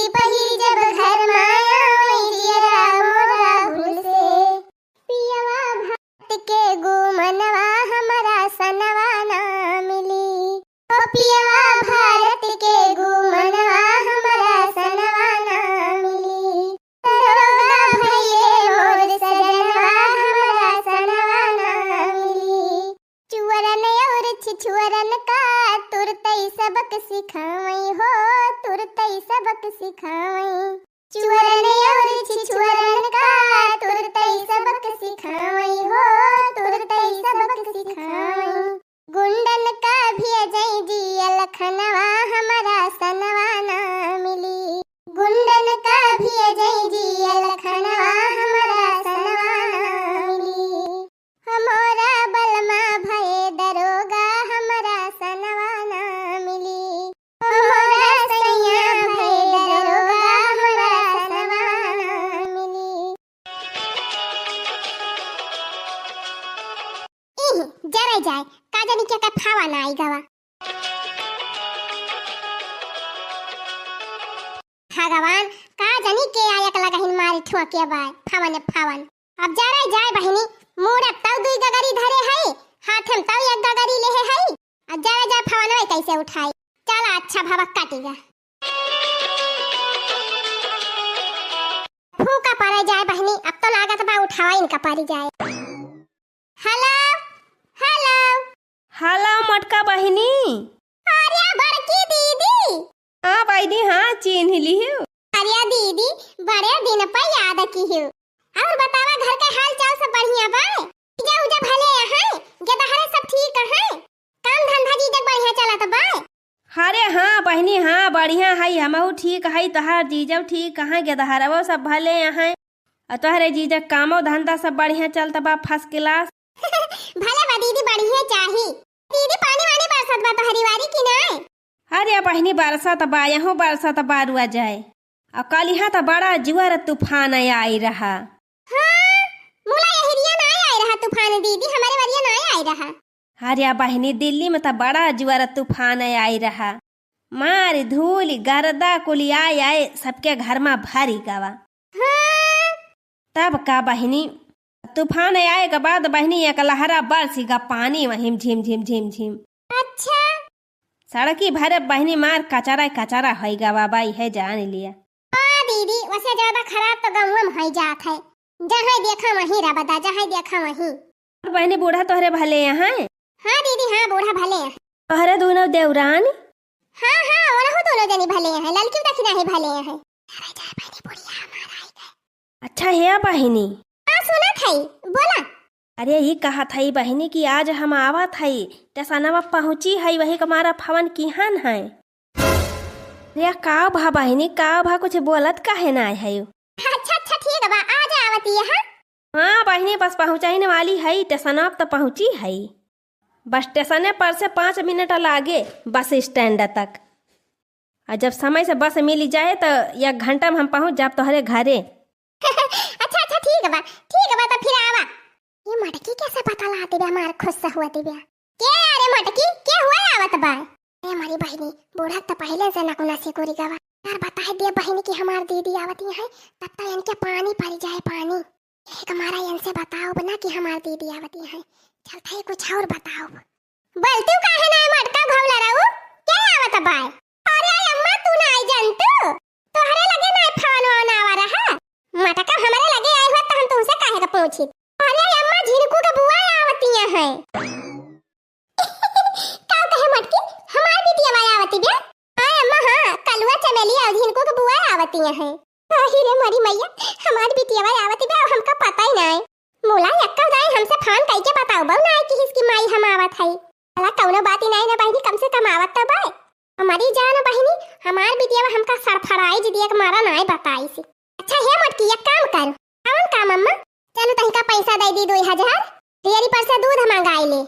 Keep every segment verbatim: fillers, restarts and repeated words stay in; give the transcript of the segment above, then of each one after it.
पहिर जब घर माया, वही जियरा मोरा हुलसे। पियवा भात के गुमनवा, हमरा सनवा ना मिली। ओ पियवा भारत के गुमनवा, हमरा सनवा ना मिली। दरोगा भइले मोर सजनवा, हमरा सनवा ना मिली। चुअरन और छिछुअरन का तुरतई सबक सिखावई हो, तुरतई सबक सिखावई। चुअरन और छिछुअरन का तुरतई सबक सिखावई हो, तुरतई सबक सिखावई। गुंडन का भी अजय जी अलखनवा, हमरा सनवा ना मिली। गुंडन का भी अजय जी अलखनवा, हमरा सनवा ना मिली। हमोरा बलमा भए दरोगा, हमरा सनवा ना मिली। हमोरा सैया भए दरोगा, हमरा सनवा ना मिली। इह, जरे जाए, का जानी के का फावा ना आई गवा। भगवान, का जानी के आयक लगहिन मारी ठुआ के बाय, फावन, फावन। अब जरे जाए बहिनी, मूड़त तउ दुई गगरी धरे हई, हाथे में तउ एक गगरी लेहे हई। अब जरे जाए फवनवे कैसे उठाई। चला अच्छा भवा कटिगा। फूका परे जाए बहिनी, अब तो लागत बा उठावा इनका परी जाए। हेलो, हेलो। हेलो मोटका बहिनी। अरे बड़की दीदी। हाँ बहिनी, हाँ, चीन्ह लिहू। अरे दीदी, बड़े दिन पर याद किहू। और बतावा, घर के हाल चाल सब बढ़िया बा? जीजा उजा भले हैं? गेदहरे सब ठीक हैं? काम धंधा जीजा बढ़िया चलत बा? अरे हाँ बहिनी, हाँ, बढ़िया है, हमहू ठीक है, तोहार जीजो ठीक है, गेदहरवो सब भले हैं, और तोहरे जीजा कामो धंधा सब बढ़िया चलत बा, first class। भले बा दीदी, बढ़िया चाही। दीदी, पानी वानी बरसत बा तोहरी वारी कि नाय? अरे बहिनी, बरसत बा, यहूँ बरसत बा, रुआ जाए। आ कल यहाँ त बड़ा जुअर तूफान आई रहा। हाँ, मुला यहिरिया नाय आई रहा तूफान दीदी, हमरे वरिया नाय आई रहा। अरे बहिनी, दिल्ली में त बड़ा जुअर तूफान आई रहा। मार धूल गर्दा कुली आए आए सबके घर में भरी गवा। हाँ। तब का बहिनी, तूफान आए के बाद बहिनी एक लहरा बरसी गा पानी वहीं झिम झिम झिम झिम। अच्छा। सड़की भरे बहिनी मार कचरा कचरा होई गवा बा, इहे जान लिया। आ दीदी, वैसे ज्यादा खराब तो गाँव में होई जात है, जहाँ देखा वहीं रबदा, जहाँ देखा वहीं। और बहिनी बूढ़ा तोहरे भले हैं? हाँ दीदी, हाँ बूढ़ा भले हैं। तोहरे दोनों देवरान? हाँ, हाँ, ओनहु दोनों जनी भले हैं, ललकी दखिना ही भले हैं। अरे जाए बहिनी, बुढ़िया हमार आई गए। अच्छा हे बहिनी। हाँ, सुनत हई, बोला। अरे, ई कहत हई बहिनी कि आज हम आवत हई, टेसनवा पहुँची हई, वही के मारा फवन किहन है। अरे, का भा बहिनी, का भा, कुछ बोलत काहे ना है? अच्छा, अच्छा, ठीक बा, आज आवत ही, हाँ? हाँ बहिनी, बस पहुँचने वाली है, टेसनवा त पहुँची है। बस टेसने पर से पाँच मिनट लागे बस स्टैंड तक। आ जब समय से बस मिल जाए त एक घंटा में हम पहुँच जाब तोहरे घरे। अच्छा, अच्छा, ठीक बा, ठीक बा, त फिर आवा। ये मटकी कैसे पता लाती बे हमार खुश हुआ ती बे? के अरे मटकी, के हुआ आवत बा? ए हमारी बहिनी, बूढ़ा त पहले से नकुना सिकुरी गवा। यार बताए दे बहिनी कि हमार दीदी आवत ही है, तब तक इनके पानी पड़ जाए, पानी। एक मारा इनसे बताओ ना कि हमार दीदी आवत ही है, चलते ही कुछ और बताओ। बोलतू काहे ना मटका भौला रहू? के आवत बाय? अरे अम्मा, तू ना आई जानतू? तोहरे लगे ना फोन वोन आवा रहा। मटका हमरे लगे आए हुआ तो हम तुमसे काहे का पूछी? अरे अम्मा, झिनकू के बुआ आवतिया है। का कहे मटकी? हमार बिटिया वाला आवती बे? हाँ अम्मा, हाँ, कलुआ चमेली और झिनकू के बुआ आवतिया है। आही रे मोरी मैया, हमार बिटिया वाला आवती बे, हमका पता ही ना है। मुला यक्का दाई हमसे फोन कइके बताओ बहू ना कि हिसकी माई हम आवत हई। भला कौनो बात ही नाई ना बहिनी, कम से कम आवत तो बाय। हमारी जान बहिनी, हमार बिटिया हमका सड़फड़ाई जी दिया के मारा नाई बताई सी। अच्छा हे मोटकी, एक काम कर। कौन काम अम्मा? चलो तहिका पैसा दे दी दो हजार, डेयरी पर से दूध मंगाई ले।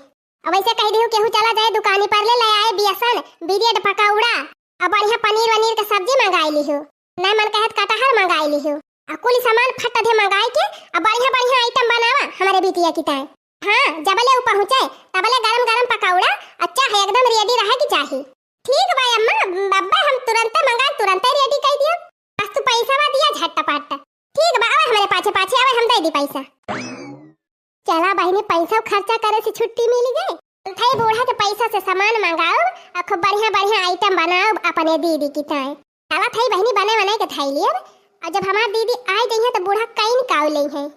अब ऐसे कह दियो केहू चला जाए दुकानी पर ले, ले आए बेसन, ब्रेड पकौड़ा, अब बढ़िया पनीर वनीर के सब्जी मंगाई लिहो। नहीं मन कहत कटहर मंगाई लिहो। आ कुल सामान फट दे मंगाई के, आ बढ़िया बढ़िया आइटम बनावा हमारे बिटिया की ताई। हाँ, जबले उ पहुँचे, तबले गरम गरम पकौड़ा, आ चाह एकदम रेडी रहे की चाही। ठीक बा अम्मा, बब्बा हम तुरंते मंगाए, तुरंते रेडी कर दियो। दी पैसा। चला बहिनी, पैसा खर्चा करे से छुट्टी मिली गई। थे बूढ़ा के पैसा से सामान मंगाओ और खूब बढ़िया बढ़िया item बनाओ अपने दीदी की ताई। चला थे बहिनी, बने बनाए के थाई लिए। और जब हमार दीदी आ जाइए तो बूढ़ा कई निकाल ले हैं।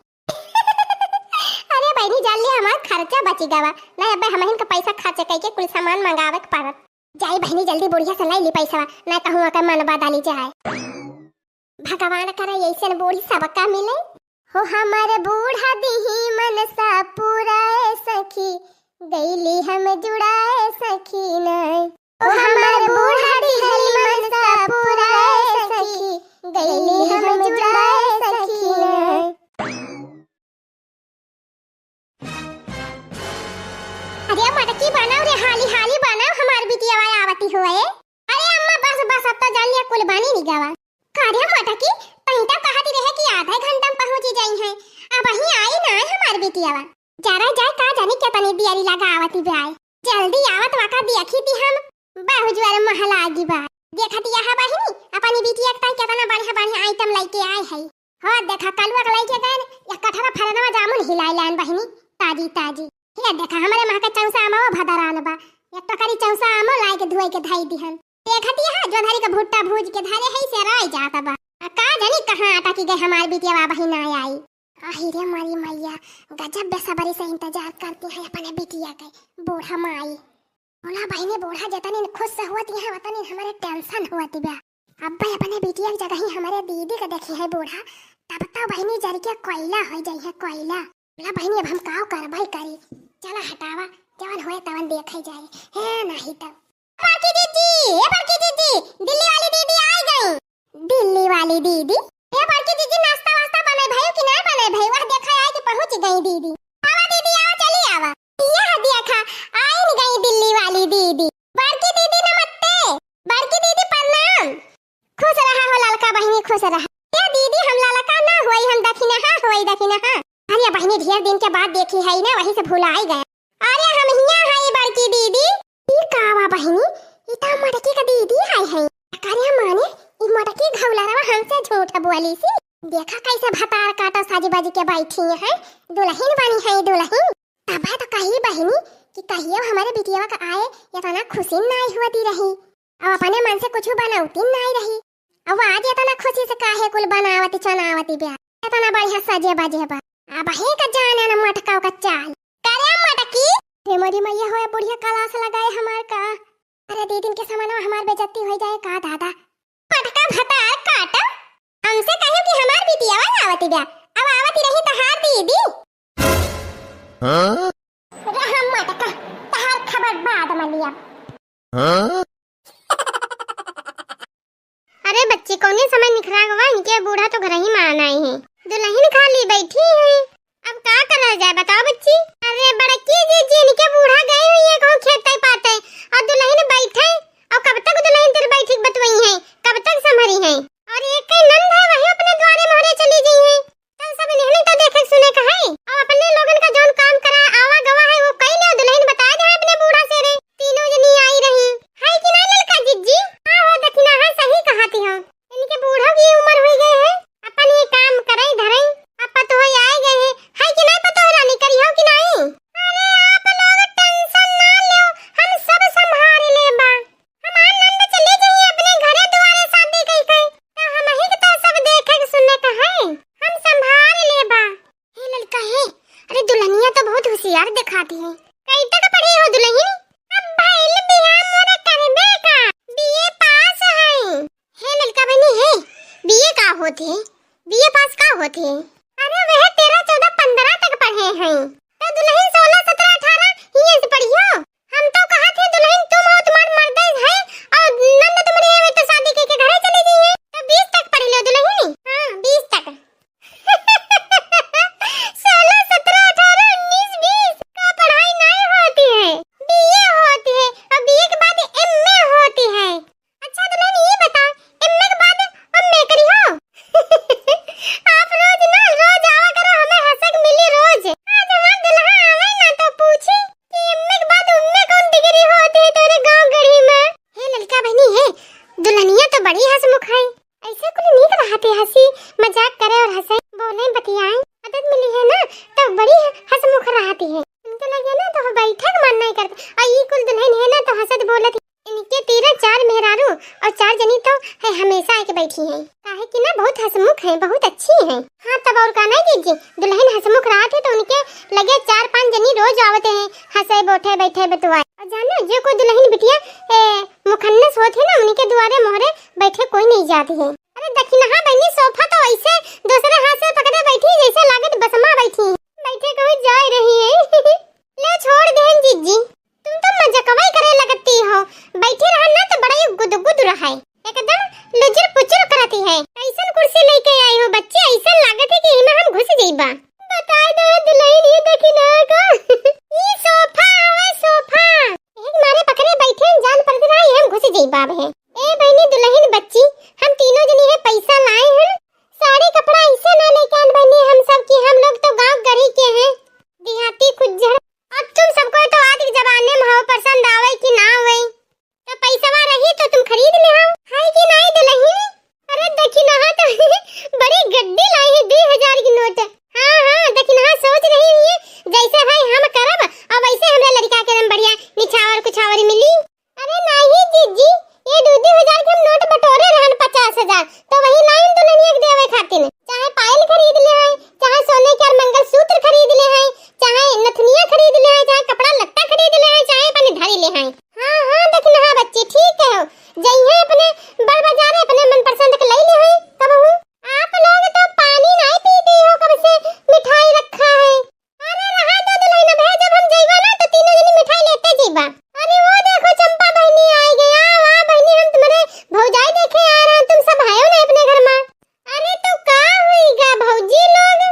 अरे बहिनी, जान लिया हमार खर्चा बची गवा। नहीं, अब हमहिन के पैसा खर्च करके कुल सामान मंगावे के पड़त। जाई बहिनी, जल्दी बुढ़िया से लाई ली पैसा, ना कहूँ ओकर मन बदली जाए। भगवान करे ऐसन बूढ़ी सबका मिले। हो हमर बूढ़ा दिही मनसा पुराए सखी, गईली हम जुड़ाए सखी नाय। ओ हमर बूढ़ा दिही मनसा पुराए सखी, गईली हम जुड़ाए सखी नाय। अरे मटकी बनाओ रे, हाली हाली बनाओ, हमार बिटिया आवती हुए। अरे अम्मा बस बस, अब तो जान लिया कुल बनी नहीं गवा। का रे मटकी, तहीं तो कहती रहे कि आधे घंटा में पहुंची जाई है, अब वहीं आई ना है हमार बिटिया। जरा जाए का जानी कितनी देरी लगावती बाय। जल्दी आवत वाका देखी थी हम, बहु ज्वर महला गी बा। देखती यहाँ बहिनी, अपनी बिटिया के ताई कितना बढ़िया बढ़िया item लेके आए है। हो देखा, कलुआ के लइके गए, या कटहरा फरनवा जामुन हिलाई लान बहिनी, ताजी ताजी। हे देखा, हमरे माँ के चौसा आमो भदरान बा, एक टोकरी चौसा आमो लाई के धोए के धई दिहन। देखती है, जोधरी के भुट्टा भूज के धरे है, से रह जात बा। आ का जानी कहाँ अटकी गए हमार बिटिया, बहिन ना आई। आही रे मारी मैया, गजब बेसब्री से इंतजार करती है अपने बिटिया के बूढ़ा माई। बोला बहिनी, बूढ़ा जतनी खुश होती है, वतनी हमरे tension होती बा। अब्बे अपने बिटिया के जगह ही हमरे दीदी के देखी है बूढ़ा, तब तो बहिनी जर के कोयला हो जाई है, कोयला। बोला बहिनी, अब हम काव करबै करी, चला हटावा, जवन होए तवन देखे जाए, है नहीं तो। बड़की दीदी, ए बड़की दीदी, दिल्ली वाली दीदी आ गई। दिल्ली वाली दीदी, ए बड़की दीदी, नाश्ता वास्ता बने भयो कि ना बने भयो? वह देखा आए कि पहुंच गई दीदी। आवा दीदी, आवा, चली आवा। यह देखा, आइन गई दिल्ली वाली दीदी। बड़की दीदी नमस्ते। बड़की दीदी प्रणाम। खुश रहा हो ललका बहिनी, खुश रहा। ए दीदी, हम ललका ना होई, हम दखिनहा होई, दखिनहा। अरे बहिनी, ढेर दिन के बाद देखी है ना, वही से भुलाई गया। अरे हम हिया है बड़की दीदी। ई का बा बहिनी, ई त मटकी का दीदी आई है। अरे माने, ई मटकी घौलरवा हमसे झूठ बोली सी। देखा कैसे भतार काटा साजी बाजी के बैठी है, दुल्हन बनी है दुल्हन। तब तो कही बहिनी कि कहियो हमारे बिटिया का आए, इतना खुशी नाई होती रही। अब अपने मन से कुछ बनौती नाई रही। अब आज इतना खुशी से काहे कुल बनावती चनावती बा, इतना बढ़िया सजे बजे बा। अब ही का जाने न मटका का चाल। करे मटकी। रे मोरी मैया, होए बुढ़िया कलास लगाए हमार का। अरे दीदिन के सामने हमार बेइज्जती हो जाए का दादा। मटका भतार काटा। हमसे कहियो कि हमार बिटिया आवती बा। अब आवती रही तहार दीदी। हाँ? रहा मटका, तहार खबर बाद में लिया। हाँ? अरे बच्ची, कौने समय निखरा गवा, इनके बूढ़ा तो घर ही मान आई है। दुल्हन खाली बैठी है, अब का करा जाए बताओ बच्ची? अरे बड़की जीजी, इनके बूढ़ा गए हुई है कहूँ खेते पाते, और दुल्हन बैठे, और कब तक दुल्हन तेरे बैठी बतवई है, कब तक संभरी है? और एक कई नंद है, वही अपने द्वारे मोहरे चली गई है। तब सब इन्हें तो देखे सुने का है। अब अपने लोगन का जौन काम करा आवा गवा है वो कई ले दुल्हन बता दे अपने बूढ़ा से रे। तीनों जनी आई रही। है कि ना ललका जिज्जी? हाँ हो दखिना है, सही कहा थी हो। इनके बूढ़ा की उम्र हुई गई है। अपन ये काम करे धरे। अब पतोह आए गए हैं। है कि नहीं पतोह रानी करी हो कि नहीं? अरे आप लोग tension ना लो, हम सब संभाल लेबा। हमार नंद चली जाइए अपने घरे दुआरे शादी कई के, तो हम ही के तो सब देखे के सुने के है, हम संभाल लेबा। हे ललका हे, अरे दुल्हनिया तो बहुत होशियार दिखाती है। कई तक पढ़ी हो दुल्हन? अब भइल बियाह मोरे करबे का, बीए पास है। हे ललका बहिनी हे, बीए का होत है? बीए पास का होत है? अरे वह तेरह चौदह पन्द्रह तक पढ़े हैं। तो दुल्हन सोलह सत्रह अठारह हियां से पढ़ियो। हम तो कहा थे दुल्हन तुम हो, तुम्हार मर्दे है और नंद तुम्हारी है तो शादी के, के घरे चली गई है। तो बीस तक पढ़ लो दुल्हन। हाँ, बीस तक। सोलह सत्रह अठारह उन्नीस बीस का पढ़ाई नहीं होती है, बीए होती है और बीए के बाद एमए होती है। अच्छा दुल्हन ये बताओ, एमए के बाद एमए करी हो? आप रोज ना रोज आवा करो, हमें हंसक मिली रोज। आज हमार दुल्हा आवे ना तो पूछी कि एमए के बाद एमए कौन डिग्री होती है तेरे गांव गढ़ी में? हे ललका बहिनी हे, दुल्हनिया तो बड़ी हंसमुख है, ऐसे कुल नीक रहते हंसी मजाक करे और हंसे बोले बतियाए। मदद मिली है ना, तो बड़ी हंसमुख रहती है। उनके लगे ना तो बैठे के मन नहीं करता। और ई कुल दुल्हन है ना तो हंसत बोलत है। इनके तीरे चार मेहरारू और चार जनी तो है हमेशा आके बैठी हैं। काहे कि ना बहुत हंसमुख हैं, बहुत अच्छी हैं। हाँ, तब और का ना जीजी, दुल्हन हंसमुख रहत है तो उनके लगे चार पांच जनी रोज आवते हैं, हंसे बोठे बैठे बतुआए। और जानो जो कोई दुल्हन बिटिया ए, मुखन्नस होत है ना, उनके दुआरे मोहरे बैठे कोई नहीं जाती है। अरे दखिनहा बहनी, सोफा तो ऐसे दूसरे हाथ से पकड़े बैठी जैसे लागत बस मा बैठी है। बैठे कहीं जाए रही है। ले छोड़ देहन जीजी, तुम तो मजकवा ही करे लगती हो। बैठी रहन ना तो बड़ा ही गुदगुद रहे, एकदम लुजुर पुचुर करती है। कैसन कुर्सी लेके आई हो बच्ची, ऐसन लागत है कि इमा हम घुस जइबा। बताए दो दुल्हन, ये दखिनहा का। ई सोफा हवे सोफा। एक मारे पकड़े बैठे हैं, जान पड़त रहा ये हम घुस जइबा अब है। ए बहनी दुल्हन बच्ची, हम तीनों जनी है पैसा लाए हैं, साड़ी कपड़ा ऐसे ना लेके आन बहनी हम सब की, हम लोग तो गांव गरी के हैं, देहाती खुज्जर। अब तुम सबको तो आज के जमाने में हो पसंद आवे कि ना आवे, तो पैसवा रही तो तुम खरीद ले हो, है कि नहीं दुल्हन? अरे दखिनहा तो बड़ी गड्डी लाई है, दो हजार की नोट। हाँ हाँ, दखिनहा सोच रही है जैसे है हम करब और वैसे हमरा लड़का के हम बढ़िया निछावर कुछावर मिली। अरे नहीं जीजी, ये दो दो हजार के हम नोट बटोरे रहन पचास हजार, तो वही लाइन दुल्हनिया के देवे खातिर, चाहे पायल खरीद ले हैं, चाहे सोने के और मंगलसूत्र खरीद ले हैं, चाहे नथुनिया खरीद ले हैं, चाहे कपड़ा लत्ता खरीद ले हैं, चाहे अपने धरी ले हैं। हाँ हाँ दखिनहा बच्ची, ठीक है हो, जइहे अपने बड़ बाजारे अपने मनपसंद के लई ले हैं। कब हूँ आप लोग तो पानी नहीं पीती हो, कब से मिठाई रखा है। अरे रहा दो दुल्हन, अब है जब हम जइबा ना तो तीनों जनी मिठाई लेते जइबा। अरे वो देखो चंपा बहनी आई गई। आओ आओ बहनी, हम तुम्हारे भौजाई देखे आ रहे हैं, तुम सब आयो ना अपने घर में। अरे तो का हुई गा भौजी लोग,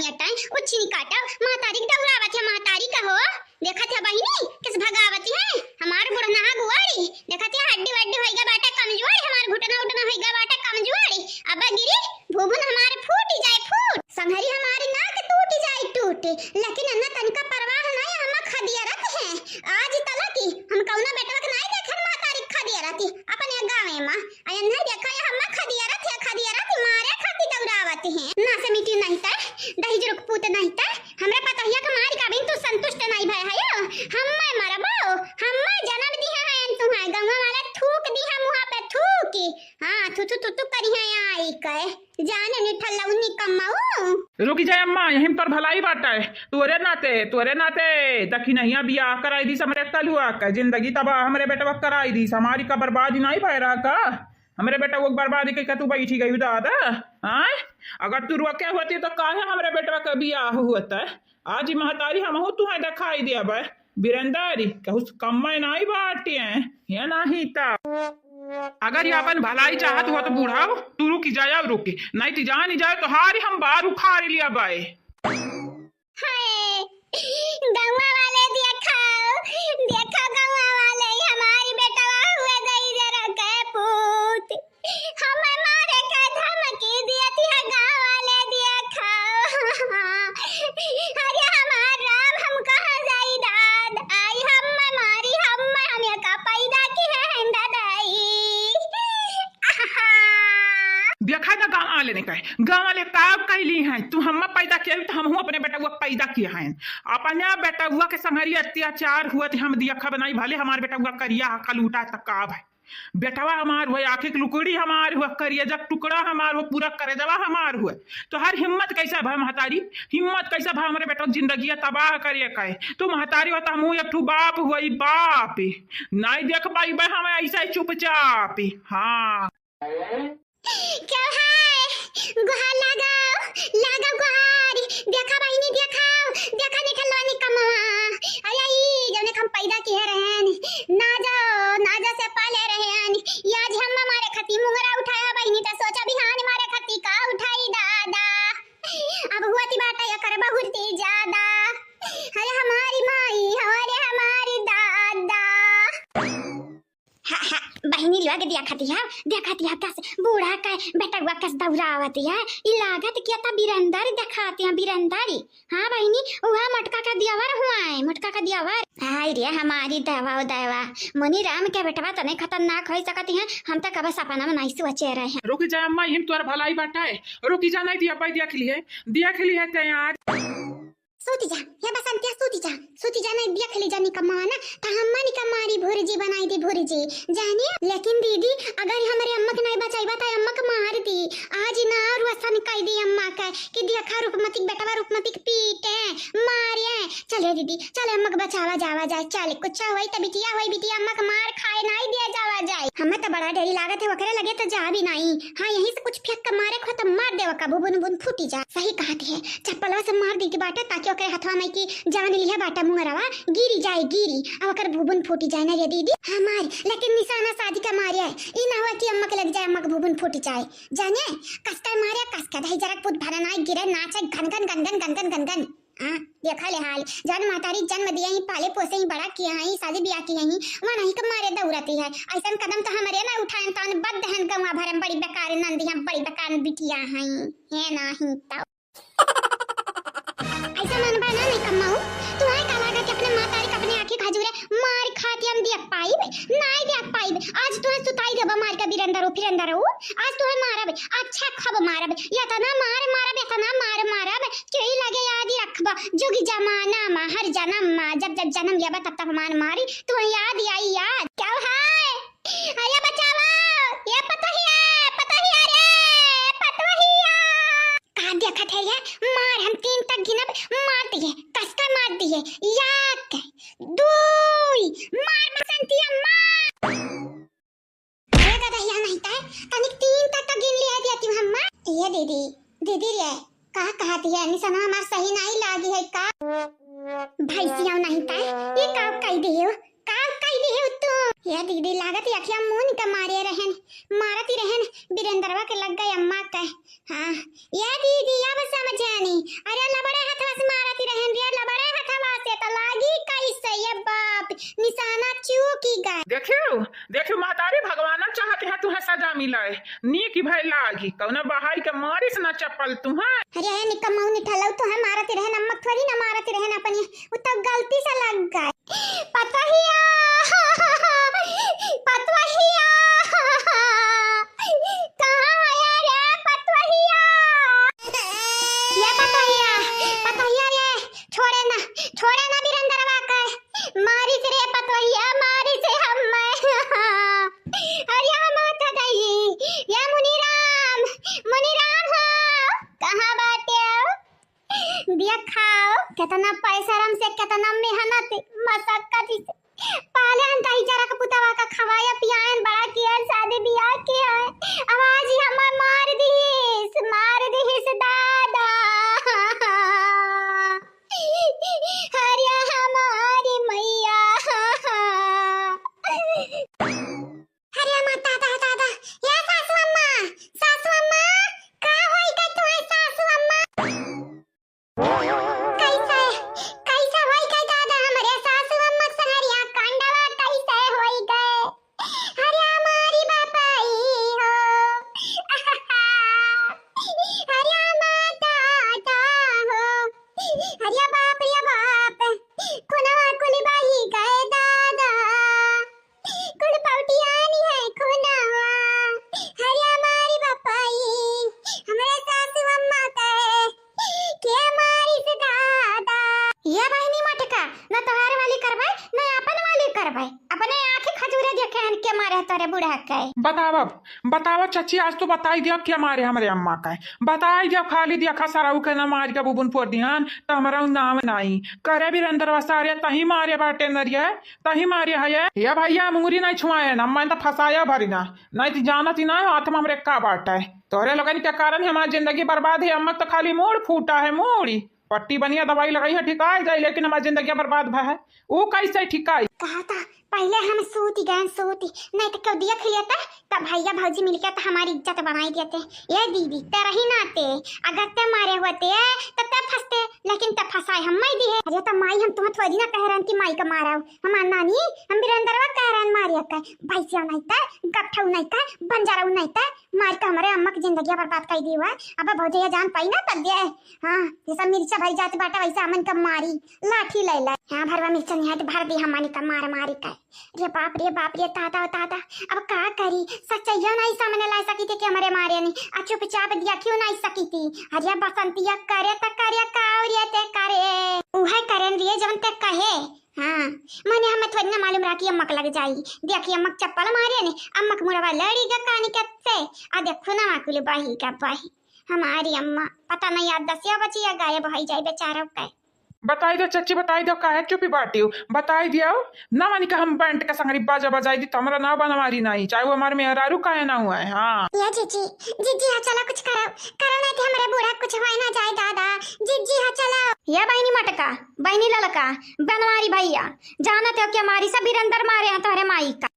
अटाई उच्छिनी काटा, महतारी के दौड़ावत है, महतारी का हो। देखत है बहिनी, किस भगावती है हमार बुढ़नहा गुआरी। देखत है हड्डी वड्डी होइगा बाटे कमजोर, हमार घुटना उटना होइगा बाटे कमजोर। अब गिरी भूभुन हमार फूटी जाए फूट, संघरी हमारी नाक टूटी जाए टूट। लेकिन अन्ना तनिका परवाह नहीं, हम खदियरत है। आज तलक हम कौनो बेटवा के नहीं देखन महतारी खदियरत अपने गाँवे मा। अयन्है देखा, ये हम्मा खदियरत है, खदियरत मारे खातिर दौड़ावत है। ना से मिटी नहीं तै, दहिजर के पूत नहीं तै, हमरे पतोहिया के मार का बिन तू संतुष्ट नहीं भय है यो। हम्मा मरबो, हम्मा जन्म दिहा है तुहां, गौवा वाले थूक दिहा मुहा पे थूक। हाँ, थू थू थू थू करी है आई के। जाने निठल्ला उन्नी कमाऊ। रुकी जाए अम्मा, यहीं पर भलाई बाटे। तोरे नाते, तोरे नाते, दखिनहिया बियाह कराई दीस हमरे कलुआ के, जिंदगी तबाह हमरे बेटवा के कराई दीस, हमारी का बर्बादी नहीं भय रहा का? हमरे बेटवा के बर्बादी कइके तू बैठी गई दादा, आय? अगर तू रोके होती तो काहे हमरे बेटवा के बियाह होत? आज ही महतारी हमहू तुहे देखाई देबे। बिरेंदर, कहूँ से कम्मे नाई बाटे, ये नाहीं ता। अगर ये अपन भलाई चाहत हुआ तो बूढ़ा, तू रुकी जाए, अब रुकी, नहीं तो जान ही जाए तो हारी हम बार उखाड़ लिया बाए। हाय, गौवा वाले देखाओ, देखा गौवा वाले, हमारी बेटवा हुए गई जरा के पूत। हमें मारे का धमकी दिया थी, गाँव वाले दिया खाओ। अरे हमार राम, हम कहाँ जाई दाद? आई हम मारी, हम, हम ये का पैदा की है दादाई। देखा ना गाँव वाले ने कहे, गाँव वाले का कैली हैं, तू हम पैदा किया तो हमहू अपने बेटवा पैदा किया हैं। अपने बेटवा के संगरी अत्याचार हुआ तो हम देखब नहीं, भले हमार बेटवा करिया हकल उठा तक का भाई। बेटवा हमार हुए, आँखी के लुकड़ी हमार हुए, करेजा के टुकड़ा हमार हुए, पूरा करेजवा हमार हुए। तोहार हिम्मत कैसा भय महतारी, हिम्मत कैसा भय हमरे बेटवा के जिंदगी तबाह करे के? तू महतारी हो तो हमहू एक ठू बाप हुई, बाप। नहीं देख पाइबे हम ऐसा ही चुपचाप। हाँ। क्यों है? गुहार लगाओ, लगाओ गुहार। देखा बहिनी, देखाओ, देखा निठल्ला निकम्मा। अरे ई जौने हम पैदा किए रहन, नाजो, नाजो से पाले रहन। ये आज हम मारे खती मुंगरा उठाया बहिनी, त सोचा बिहान मारे खती का उठाई दादा। अब हुआ ती बाटा या कर बहुरती ज्यादा। अरे हमारी माई, अरे हमारी दादा। हा, हा, बहिनी लोग देखा दिया, देखा दिया कस बूढ़ा का बेटवा कस दौड़ावत है। ई लागत क्या ता बिरंदर देखाते हैं, बिरंदर। हाँ बहिनी, उहा मोटका का दियावर हुआ है, मोटका का दियावर। हाय रे हमारी देवा ओ देवा, मुनि राम के बेटवा तने खतरनाक हो सकती हैं, हम तो कब सपना में नहीं सोचे रहे हैं। रुकी जा अम्मा, इम तोर भलाई बाटा है। रुकी जा, नहीं दिया भाई देख लिए, देख लिए ते यार। सूती जा, हे बसंतिया, सूती जा, सूती जा, नहीं देख ली जानी कमाना, त हम्मा निका मारी भुर्जी बनाई दी भुर्जी, जाने। लेकिन दीदी, अगर हमरे अम्मा के नहीं बचाईबा, त अम्मा के मार दी। आज ना रुअसन कई दी अम्मा के, कि देखा रूपमती के बेटवा रूपमती के पीटे, मारे। चले दीदी, चले अम्मा के बचावा जावा जाए, चले कुछ होई त बिटिया होई, बिटिया अम्मा के मार खाए नहीं दिया जावा जाए। हमें तो बड़ा डरी लागत है, ओकरे लगे तो जा भी नहीं। हाँ, यहीं से कुछ फेंक के मारे को तो मार देवा का, बुबुन बुन फूटी जा। सही कहत है, चप्पलवा से मार दी बाटे, ताकि ओकरे हथवा में की जान लिहे बाटा मुंगरवा, गिरी जाए, गिरी, अब ओकर भुबुन फूटी जाए ना रे दीदी। हमार, लेकिन निशाना शादी का मारे है, ई ना हुआ कि अम्मा के लग जाए, अम्मा के भुबुन फूटी जाए, जाने, कसका मारे, कसका दही जरा कूद भरा ना गिरे, नाचे गन गन गन गन गन गन गन गन। हाँ, देखा ले हाल, जन महतारी जन्म दिया ही, पाले पोसे ही, बड़ा किया ही, शादी ब्याह किया ही, वहाँ नहीं के मारे दौड़ती है, ऐसन कदम तो हमारे ना उठाए, तो बद हन गवा भरम, बड़ी बेकार नंदी हम, बड़ी बेकार बिटिया हैं, है ना ही तो। ऐसा मन बा ना नहीं कमाऊ। तू आए का लागा कि अपने मातारी के अपने आँखी खजूरे मार खाती हम देख पाइब, नाई देख पाइब। आज तू सुताई देबा मार के बिरंदर हो, फिरंदर हो। आज तू मारब, अच्छा खब मारब। इतना मार मारब, इतना मार मारब। क्यों ही लगे याद ही रखबा। जुग जमाना मा, हर जन्म मा, जब जब जन्म लेबा तब तब मान मारी। तू याद आई याद। क्या है? अरे बचावा, ये पतोहिया, पतोहिया रे, पतोहिया। का देखत है ये? मार हम तीन तक गिनब, मार दिए, कसका मार दिए। एक, दुई, मार बसंतिया, मार। अरे दादा, यहाँ नहीं तय, तनिक तीन तक तो गिन लिया दिया तू हम्मा। ये दीदी, दीदी रे, का कहत है? निशाना हमार सही नहीं लागी है का? भैंसिया नहीं तय, ये का कह दियो? का कह दियो तू? ये दीदी लागत है अखिया मुन के मारे रहन, मारती रहन, बिरेंदरवा के लग गए अम्मा के। हाँ, ये दीदी अब समझ आनी। अरे ला की गए। देखियो, देखियो महतारी, भगवान चाहत है तुहे सजा मिले, नीक भय लागी, कौनो बहाई के मारिस ना चप्पल तुहे। अरे, अरे, निकम्मा निठल्लउ तुहे मारत रहे, अम्मक थोड़ी ना मारत रहे ना अपनी, उ तब गलती से लग गए। पतोहिया, पतोहिया, कहाँ है रे पतोहिया? ये पतोहिया, पतोहिया रे, छोड़े ना, छोड़े ना बिरेंदरवा के। मारिस रे पतोहिया, मारिस हम्मे। अरे माता दई, ये मुनीराम, मुनीराम हो, कहाँ बाटे हो? देखाओ, केतना पैसरम से, केतना मेहनत, मशक्कत से पाले हन दहिजरा के पुतवा का, खवाया पियायन, बड़ा किया, शादी बियाह किया है। अब आज ही हमें मार दिहिस, मार दिहिस दादा। अरे हमारी मैया। अरे माता, दादा, दादा, या सासू अम्मा, सासू अम्मा, का होई गए तुम्हें सासू अम्मा? कैसे, कैसे होई गए दादा हमरे सासू अम्मा संगरिया कांडवा कैसे होई गए? अरे हमारी बापाई हो। अरे माता, दादा हो। अरे बाप रे बाप, खुनवा कुल बही गए दादा, कुल पौटियानी है खुनवा। अरे हमारी बपाई, हमरे सासू अम्मा के, के मारिस दादा। ये बहिनी मटका, न तोहार वाली करबै, न अपन वाली करबै। अपने आँखी खजूरे देखे हन के मारे तोरे बूढ़ा के। बतावा, बतावा चची, आज तो बताई दिया के मारे हमरे अम्मा का। बताई दिया, खाली देखा सरऊ के न मार के बुबुन फोड़ दिहन, त हमरा उ नाम नाई। करे बिरेंदरवा सारे तही मारे बाटे नरिया, तही मारे है ये। ये भैया मुंगरी नहीं छुआए ना, मैं तो फंसाया भरी ना, नहीं तो जानत ही ना हाथ में हमरे का बाटे। तोहरे लोगन के कारण हमार जिंदगी बर्बाद है, अम्मा तो खाली मूड़ फूटा है, मूड़ी। पट्टी बनिया दवाई लगाई है, ठिकाई जाई, लेकिन हमार जिंदगी बर्बाद भा है। ऊ कैसे ठिकाई? कहा था, पहिले हम सूती गए, सूती, नहीं तो क्यों दिया खिलिया था, तब भैया भौजी मिलके तो हमारी इज्जत बनाई देते। ये दीदी, ते रही ना ते, अगर ते मारे होते, तब ते फंसते, लेकिन ते फंसाए हम नहीं दिए। अरे तो माई, हम तुम्हें थोड़ी ना कह रहे कि माई का मारा हो। हमार नानी, हम बिरेंदरवा कह रहे मारे का, भैंसिया नहीं था, गपठऊ नहीं था, बंजारऊ नहीं था, मार के हमरे अम्मा की जिंदगी बर्बाद कर दी हुआ। अब भौजी ये जान पाई ना तब दे, हाँ, ये सब मिर्चा भरी जात बाटे, वैसे हमन का मारी, लाठी ले ले। यहाँ भरवा मिर्चा नहीं है तो भर दी हमनी का मार मारी का। रे बाप रे बाप रे, ताता ताता, अब का करी? सच्चाइया नहीं सामने ला सकी थी कि हमरे मारे नहीं, आ चुपचाप दिया क्यों नहीं सकी थी? अरे बसंतिया करे त करे का और ये ते करे, उहे करेन रिये जवन ते कहे। हाँ, मने हमें थोड़ी ना मालूम रहा कि अम्मक लग जाई। देखी अम्मक चप्पल मारे ने, अम्मक मुड़वा लड़ी गा कानी के से, आ देखो ना माकुल बाही का बाही। हमारी अम्मा पता नहीं आज दसिया बची या गायब हो जाए बेचारा के। बताई दो चच्ची, बताई दो, काहे चुपी बाटी हो? बताई दियो, ना मानी का हम बैंड का संगरी बाजा बजाई दी, तो हमरा ना बनवारी नहीं, चाहे वो हमारे मेहरारू काहे ना हुआ है। हाँ। या जीजी, जीजी, हाँ चला कुछ करो, करो नहीं तो हमारे बूढ़ा कुछ होए ना जाए दादा। जीजी, हाँ चला। या बहिनी मटका, बहिनी ललका, बनवारी भैया, जानत हो कि हमारी सब बिरेंदर मारे हैं तोहरे माई का।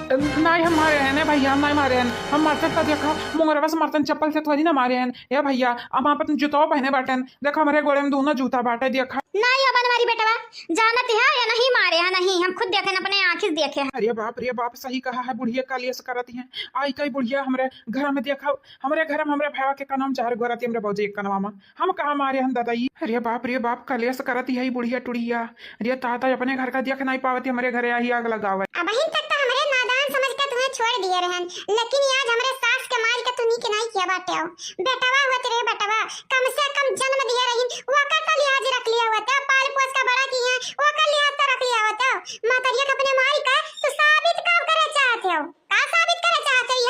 नहीं, हम मारे हैं ना भैया, हम नहीं मारे हैं। हम मारते तो देखा, मुंगरवा से मारतन, चप्पल से थोड़ी ना मारे हैं। ए भैया, हम आपन जूतवा पहने बाटन, देखा हमरे गोड़े में दोनों जूता बाटे, देखा। नहीं हो बनवारी बेटवा, जानत है या नहीं मारे हैं, नहीं, हम खुद देखे हैं, अपने आँखी से देखे हैं। अरे बाप रे बाप, सही कहा है बुढ़िया, कलेश करत हैं। आई कई बुढ़िया हमरे घर में देखा, हमरे घर में हमरे भाई के कनवा में जहर घोरत है, हमरे भौजी के कनवा में। हम कहाँ मारे हन दादा ई? अरे बाप रे बाप, कलेश करत यही बुढ़िया टुढ़िया। अरे ताता अपने घर का देख नहीं पावत, हमरे घरे आही आग लगावे। अबहिन तक तो हमरे नादान समझ के तुम्हें छोड़ दिए रहन, लेकिन आज हमरे सास के मार के तू नीक नहीं किया बाटे हो। बेटवा हुआ तेरे बेटवा, कम से कम जन्म दिए रहीन, वो का, का लिहाज रख लिया हुआ था, पाल पोस का बड़ा किए, वो का लिहाज तो रख लिया हुआ था। मातरिया के अपने मारी का तू साबित का करे चाहते हो? का साबित करे चाहत है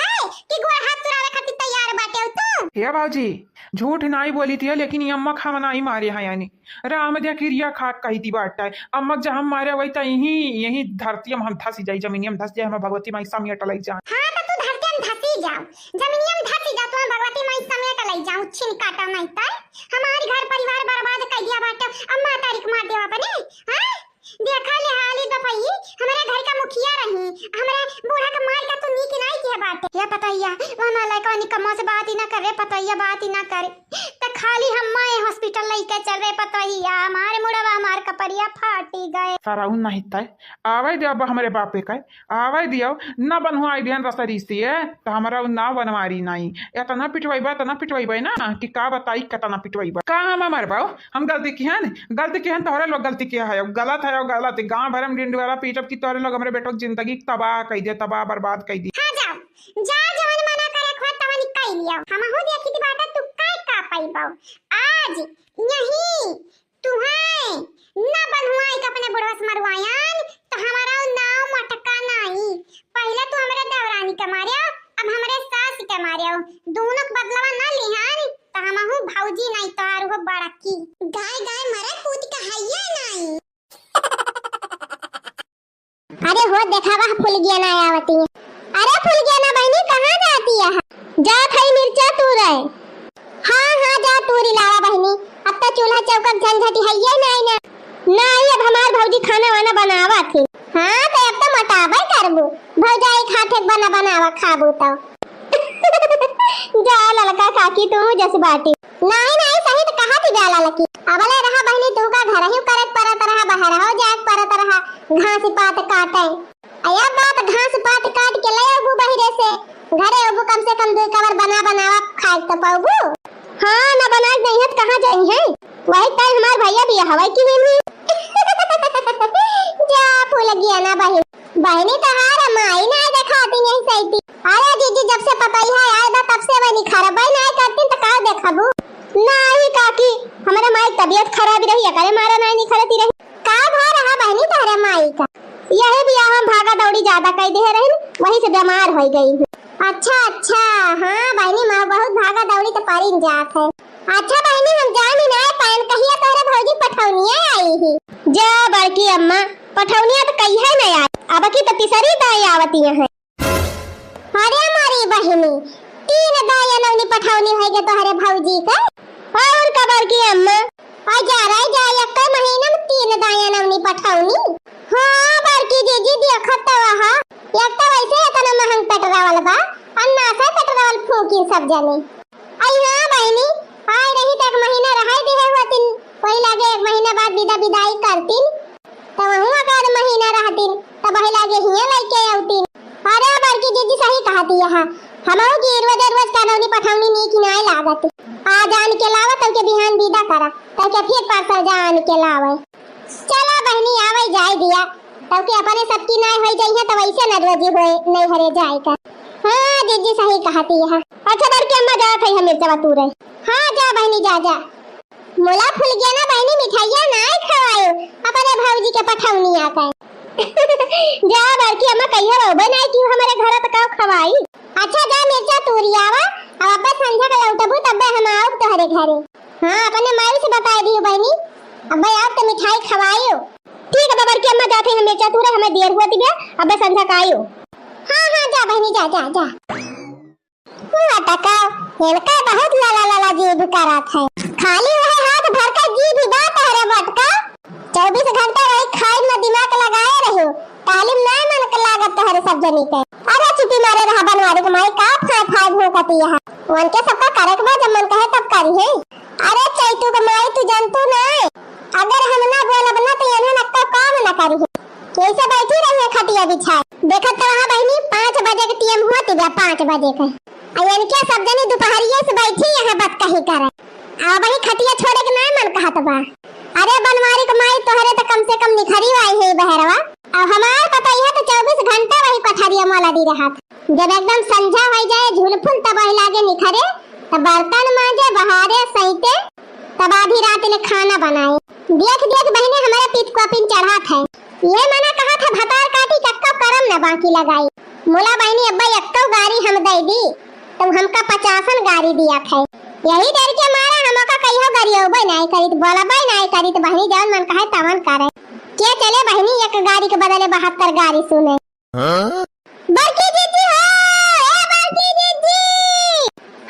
कि गोड़ हाथ तुरावे खातिर तैयार बाटे हो तू? हे बाबूजी, झूठ नाई बोली थी, लेकिन ये अम्मक हम नाई मारे हैं, यानी राम दे किरिया खा कही थी बाटा है। अम्मक जब हम मारे वही तो यही, यही धरती में हम धसी जाई, जमीनिया में धस जाए, हम भगवती माई समेट लई जाए। हाँ, तो तू धरती में धसी जाओ, जमीनिया में धसी जाओ, तो हम भगवती माई समेट लई जाओ, छिन काटा नहीं तो हमारी घर परिवार बर्बाद कर दिया बाटे। अम्मा तारीख मार देवा बने, हाँ? देखा ले हाली बपई, हमरे घर का मुखिया रही, हमरे बूढ़ा के मार का तू नीक नाई किया बाटे। या पतोहिया, वह ना लड़का निकम्मा से बात ही ना करे, पतोहिया बात ही ना करे। त खाली हम माए हॉस्पिटल लइके चल रहे पतोहिया, हमारे मुड़वा हमार कपड़ा बढ़िया फाटी गए। सरऊ नहीं तय, आवे दिया अब हमरे बापे के, आवे दियो, न बनवाई दिहन रसरी से, त हमरा उ ना बनवारी नाई। एतना पिटवाइबा, एतना पिटवाइबा ना कि का बताई, केतना पिटवाइबा। का हम मरबा? हम गलती किहन, गलती किहन, तोहरे लोग गलती किया है, गलत है, गलत। गाँव भर में डिंडवारा पीटब कि तोहरे लोग हमरे बेटो के जिंदगी तबाह कई दे, तबाह बर्बाद कई दे। हाँ, जाओ, जा, जवन मना करे खोज तवन कई लियो। हमहू देखी थी बाटा, तू का, का पाइबो। आज यही तुहैं न बनवाई के अपने बुढ़वा से मरवायन, त हमारा नाव मटका नाई। पहिले तू हमरे देवरानी के मार्यो, अब हमरे सास के मार्यो। दोनों के बदलवा न लिहन, त हमहू भौजी नाई, तोहार हो बड़की। गाय गाय मरे पूत का हइये नाई। अरे हो, देखावा, फुलगिया ना आवती है। अरे फुलगिया ना बहिनी, कहाँ जाती है? जात है मिर्चा तूरे। हाँ, हाँ, जा तूरी लावा बहिनी, अब तो चूल्हा चौका के झंझट हइये नाई ना। नाई, अब हमार भौजी खाना वाना बनावा थी। हाँ, तो अब तो मोटाबे करबू, भौजाई खाते बना बनावा खाबू तो। जा ललका काकी, तू जस बाटी। नाई, नाई, सही त कहत ही जाला लकी। अबले रहा बहिनी, तू का घर ही करत परत रहा, बहरहो जाए परत रहा, घास पात काटे। अया बात घास पात काट के ले अबू बहिरे से, घरे अबू कम से कम दू कवर बना बनावा खाए त पाबू। हाँ, ना बनाए नहीं है त कहाँ जाई है? वही टाइम हमार भैया भी हवाई की मिली। जा फूल गया ना बहिन। बहिनी तोहार माई नाय देखाती नहीं सही। अरे जीजी, जब से पतोहिया आए बा तब से वही खरबे नाय करती त का देखबू? नाई काकी, हमरे माई के तबियत खराब रही, एकरे मारा नाय निखरती रही। का भा रहा बहिनी तोहरे माई का? यही बियाह में भागा दौड़ी ज्यादा कई देहे रही, वही से बीमार हो गई हूँ। अच्छा, अच्छा, हाँ बहिनी, माँ बहुत भागा दौड़ी तो परिन जात है। अच्छा बहिनी, हम जानी ना पाएन, कहिया तोहरे भौजी पठौनिया आई ही। जा बड़की अम्मा, पठौनिया तो कहिया न आई, अब की तो तीसरी दाई आवती है। अरे हमारी बहिनी, तीन दाई अनौनी पठौनी होई गे तोहरे भौजी के। और का बड़की अम्मा? आ जा रे जा, एक महीना में तीन दाई अनौनी पठौनी। हाँ बड़की जीजी, देखत तो वहा, एक तो वैसे इतना महंग पेट्रोल बा, अन्ना से पेट्रोल फूकी सब जने। आई हाँ बहिनी, आए रही त एक महीना रहाई दिहे हुआ तीन, वही लागे एक महीना बाद विदा विदाई करतीन, त वहू अगर महीना रहतीन, त वही लागे हियाँ लइके अउतीन। अरे बड़की जीजी सही कहती है, हमहू की रोज रोज कनौनी पठौनी नीक नाय लागत। आज आन के लावा, तब के बिहान विदा करा, तब के फिर परसों जा आन के लावे। चला बहिनी, आवे जाए दिया, तब के अपने सबकी नाय होई जाइए, त वैसे न रोजी होए नैहरे जाए का। हाँ जीजी सही कहती है। अच्छा बड़की अम्मा, जात है हम मिर्चवा तूरे। हाँ जा बहिनी, जा जा। मुला फूल गया ना बहिनी, मिठाइया नाय खवायो अपने भौजी के पठौनिया के। जा बड़की अम्मा, कहिया रोबे नाय कि हमारे घर त का खवाई। अच्छा जा मिर्चा तूरी आवा, अब अब्बे संझा के लौटबू तब्बे हम आउब तोहरे घरे। हाँ, अपने माई से बताए दियो बहिनी, अब्बे आउब त मिठाई खवायो। ठीक है बड़की अम्मा, जाते हैं मिर्चा तूरे, हमें देर हुआ तिबिया, अब्बे संझा का आयो। हाँ हाँ जा बहिनी, जा जा जा। मटका, इनका बहुत लाला लाला जीभ करत है। खाली वह हाथ भर के जीभ बा तहरे मटका। चउबीस घंटा वही खाए में दिमाग लगाए रही। तालीम ना मन के लागत तहरे सब जनी के। अरे चुपी मारे रहा बनवारी के माई, का फाय फाय भूकती है। उनके सबका करे के बा, जब मन कहे तब करी है। अरे चैतू के माई, तू जानतू ना, अगर हम ना बोलब ना तो इन्हें नक्का काम ना करी है। कैसे बैठी रही है खटिया बिछाए। देखत तो रहा बहिनी, पाँच बजे के टीएम होती बा, पाँच बजे के। आ इनके सब जनी दोपहरिये से बैठी यहाँ बात कही करे। आ वही खटिया छोड़े के ना मन कहत बा। अरे बनवारी के माई, तोहरे तो कम से कम निखरी आई है बहरवा। अब हमार पतैया तो चउबीस घंटा वही पथरिया मोला दी रहत। जब एकदम संझा हो जाए झुलफुल तब वही लागे निखरे, तब बर्तन मांजे, बहारे, सैते, तब आधी रात ले खाना बनाए। देख देख बहिनी, हमारे पीत को पिन चढ़ात है। ये मना कहा था भतार काटी, चक्का करम न बाकी लगाई। मुला बहिनी, अब्बा एक्को गारी हम दे दी, तो हमका पचासन गारी दिया थे। यही डर के मारा हमका कहियो गरियोबे नाय करित, बोलबे नाय करित, बहिनी जवन मन कहे तवन करे। के चले बहिनी, एक गारी के बदले बहत्तर गारी सुने। हाँ? बड़की जीजी हो, ए बड़की जीजी।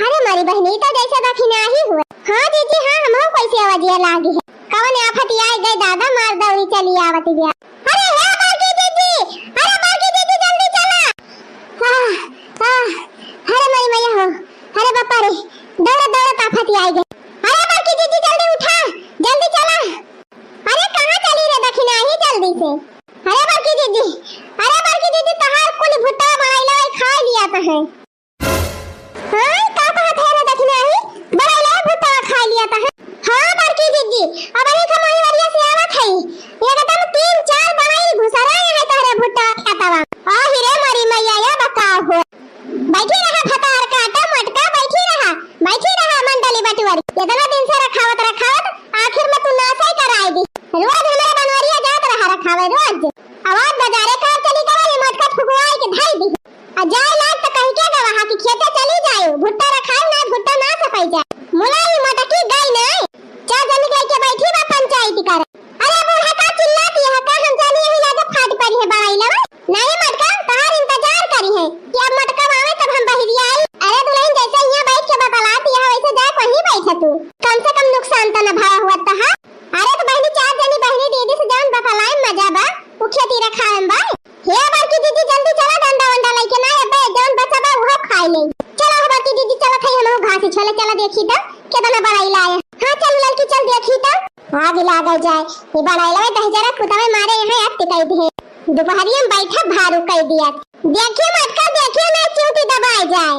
अरे मारी बहिनी, तो जैसे दखिना ही हुए। हाँ जीजी, हाँ, हम कैसे आवाजिया लागी है। कवन आफत आई गई दादा, मार दौरी चली आवत गया। अरे हे बड़की जीजी, अरे बड़की जीजी जल्दी चला। आह, आह, अरे मारी मैया हो, अरे बापा रे, दौड़त दौड़त आफत आई गई। अरे बड़की जीजी जल्दी उठा, जल्दी चला। अरे कहाँ चली की करे। अरे बूढ़ा का चिल्लाती है का? हम जानी यही लागे फाट पड़ी है बड़ाई लवा। नहीं मटका, तोहार इंतजार करी है कि अब मटका आवे तब हम बहिरी आई। अरे दुल्हन जैसे यहाँ बैठ के बतलाती है वैसे जा कहीं बैठे तू। कम से कम नुकसान तो न भवा हुआ तहा। अरे तो बहिनी चार जनी बहिनी दीदी से जौन बतलाए मजा बा, उ खेती रखावे में बा। हे बड़की दीदी जल्दी चला डंडा वंडा लेके ना अबे जौन बचा बा उहो खाई ले। चला हो बड़की दीदी चला खाई हम घास छोले चला देखी तो केतना बड़ाई लाए। हाँ चल लड़की चल देखी तो। आग लागल जाए। ये बड़ाई लाए दहिजरा कुतवे मारे यहाँ अति कई दिए। दुपहरिया में बैठा भारू कई दिया। देखिए मटका देखिए ना चूटी दबाए जाए।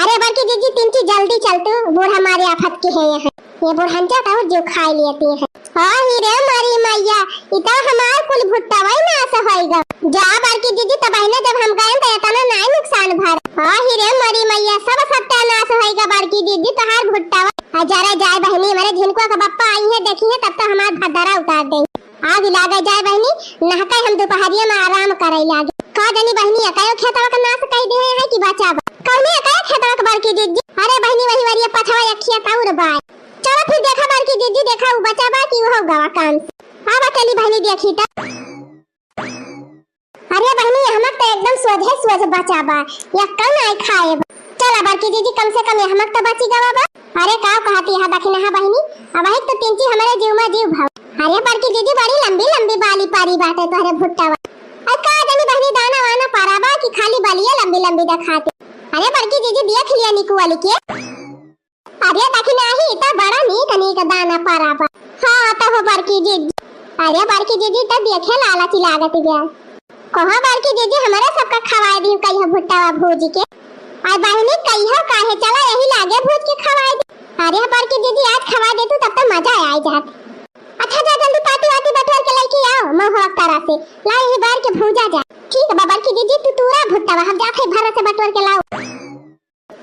अरे बड़की जीजी तिनची जल्दी चल तू, बूढ़ा मारे आफत के है यहाँ। ये बुढ़ंचा तो जो खाई लेती है। हाँ ही रे मारी मैया, इ तो हमार कुल भुट्टा वही नाश होइगा। जा बड़की जीजी तब बहिने जब हम गए तो इतना नाई नुकसान भर। हाँ ही रे मारी मैया, सब सत्यानाश होइगा बड़की जीजी तोहार भुट्टा। आ जरा जाए बहिनी हमारे झिनकुआ का बप्पा आई है देखी है तब तो हमार भदरा उतार दे। आग लागे जाए बहिनी, नहके हम दुपहरिया में आराम करे लागे। का जानी बहिनी, एकयो खेतवा के नाश कई दिहे है कि बचा बा? कौने एकयो खेतवा के बड़की दीदी? अरे बहिनी, वही वरिया पछवा एक खेत और बा। चलो फिर देखा बड़की दीदी, देखा उ बचा बा कि उहो गवा काम से। आवा चली बहिनी देखी त। अरे बहिनी, हमक तो एकदम सोझे सोझ बचा बा, यक्का नाई खाए बा। चला बड़की जीजी, कम से कम यहमक तो बची गवा बा। अरे का कहती है दखिनहा बहिनी, अबहिक तो तिनची हमरे जीव में जीव भाव। अरे बड़की जीजी, बड़ी लंबी लंबी बाली पारी बाटे तोहरे भुट्टा बा। अरे का जानी बहिनी, दाना वाना पारा बा कि खाली बलिया लंबी लंबी देखाते। अरे बड़की जीजी, देख लिया निकुअल के। अरे दखिनही, ई त बड़ा नीक नीक दाना पारा बा। हाँ, त हो बड़की जीजी। अरे बड़की जीजी, त देखे लालची लागत बा। कहो बड़की जीजी, हमरे सबका खवाए दी कहियो भुट्टावा भूज के। आ बहिनी, कहियो काहे, चला यही लागे भूज के खवाए दी। अरे बड़की जीजी, आज खवाए दे तू, तब तो मजा आ जात। अच्छा, जा जल्दी पाती वाती बटोर के लेके आओ, महुआ तरह से। ला यही बार के भूजा जा। ठीक बा बड़की जीजी, तू तूरा भुट्टावा, हम जात है भर से बटोर के लाओ।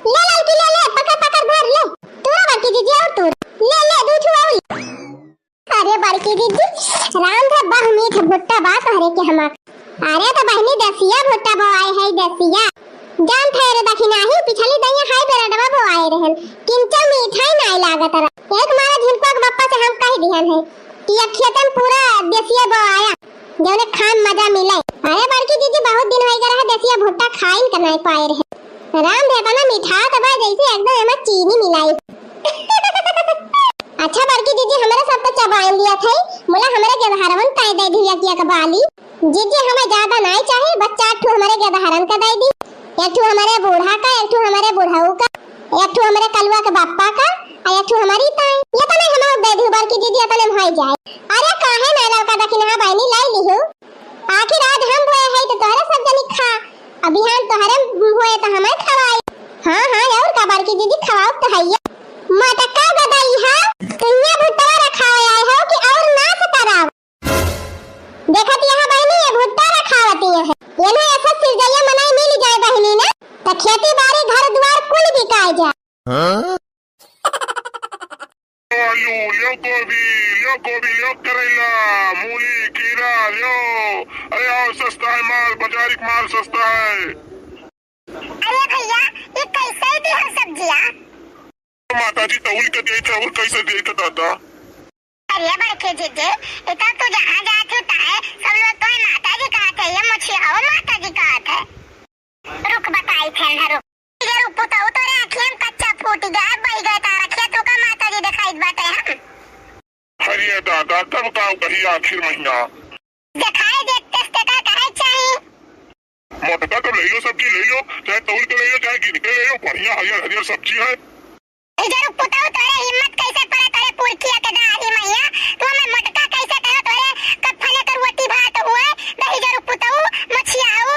ले ललकी ले ले, पकड़ पकड़ धर ले। तूरा बड़की जीजी और तूरा। ले ले, दू ठो और ले। अरे बड़की जीजी, राम धर बहु मीठ भुट्टा बा तोहरे के हमार। अरे तो बहिनी देसिया भुट्टा बोआए है, देसिया। जान थे रे दखिनही, पिछली दइया हाई बेरडवा बोआए रहन। किंचो मीठा ही नाई लागत रहा। एक मारा झिनकुआ के बप्पा से हम कह दिहन है कि अब खेतन पूरा देसिया बोआया। जौने खाए में मजा मिले। अरे बड़की जीजी, बहुत दिन होई गए रहे देसिया भुट्टा खाइन के नाई पाए रहे। राम रे, इतना मिठास बा जैसे एकदम एमे चीनी मिलाई। अच्छा बड़की जीजी, हमरे सब तो चबाइन लिया थे, मुला हमरे गेदहरवन तय दे दिया किया के बाली। जीजी, हमें ज्यादा नाई चाहे, बस चार ठो हमरे गेदहरन का दे दी, एक ठो हमरे बूढ़ा का, एक ठो हमरे बुढ़ऊ का, एक ठो हमरे कलुआ के बापा का, और एक ठो हमारी ताई। ये तो नहीं हमारे दे दी बड़की जीजी, इतने में हो जाए। अरे काहे ना लड़का दखिनहा बहिनी लाई लिहू। आखिर आज हम बोए है तो तोहरे सब जनी खा, अब बिहान तोहरे बोए तो हमें खवाई। हाँ, हाँ, और का बड़की दीदी खवाओ तो है ये। मटका गदई है, तुहिया भुट्टा रखावे आए हो कि और नाश कराओ? देखत यहाँ बहिनी ये भुट्टा रखावती है, ये ना ऐसा सिरजैया मनाई मिल जाए बहिनी ना, तो खेती बाड़ी घर द्वार कुल बिकाए जाए। हाँ? आलू, लियो गोभी, लियो गोभी, लियो करेला, मूली, खीरा, लियो। अरे आओ, सस्ता है माल, बाजारिक माल सस्ता है। अरे भैया, ये कैसे दी हम सब्जियाँ? माता जी तौल के दिए थे और कैसे दिए थे दादा? अरे बड़के जीजी, इतना तू जहाँ जात हो ताए, सब लोग तो माता जी कहत है, ये मछिया हो माता जी कहत है। रुक बताई थे ना, रुक। ये रुक पुतऊ, तोरे आँखिया में कच्चा फूट गया, बही गए तारा खेत, ओका माता जी दिखाई बाटे हम। अरे दादा, तब का कही आखिर महीना? दिखाई देते से का कहे चाहिए? मोटका तो ले लो, सब्जी ले लो, चाहे तौल के ले लो, चाहे गिन के ले लो, बढ़िया हरियर हरियर सब्जी है। इजर पुतऊ, तोरे हिम्मत कैसे पड़ा, तोरे पुरखिया के दाही मैया, तू हमें मोटका कैसे कहो, तोरे कफने के रोटी भात हुए, दही जरू पुतऊ, मछियाऊ।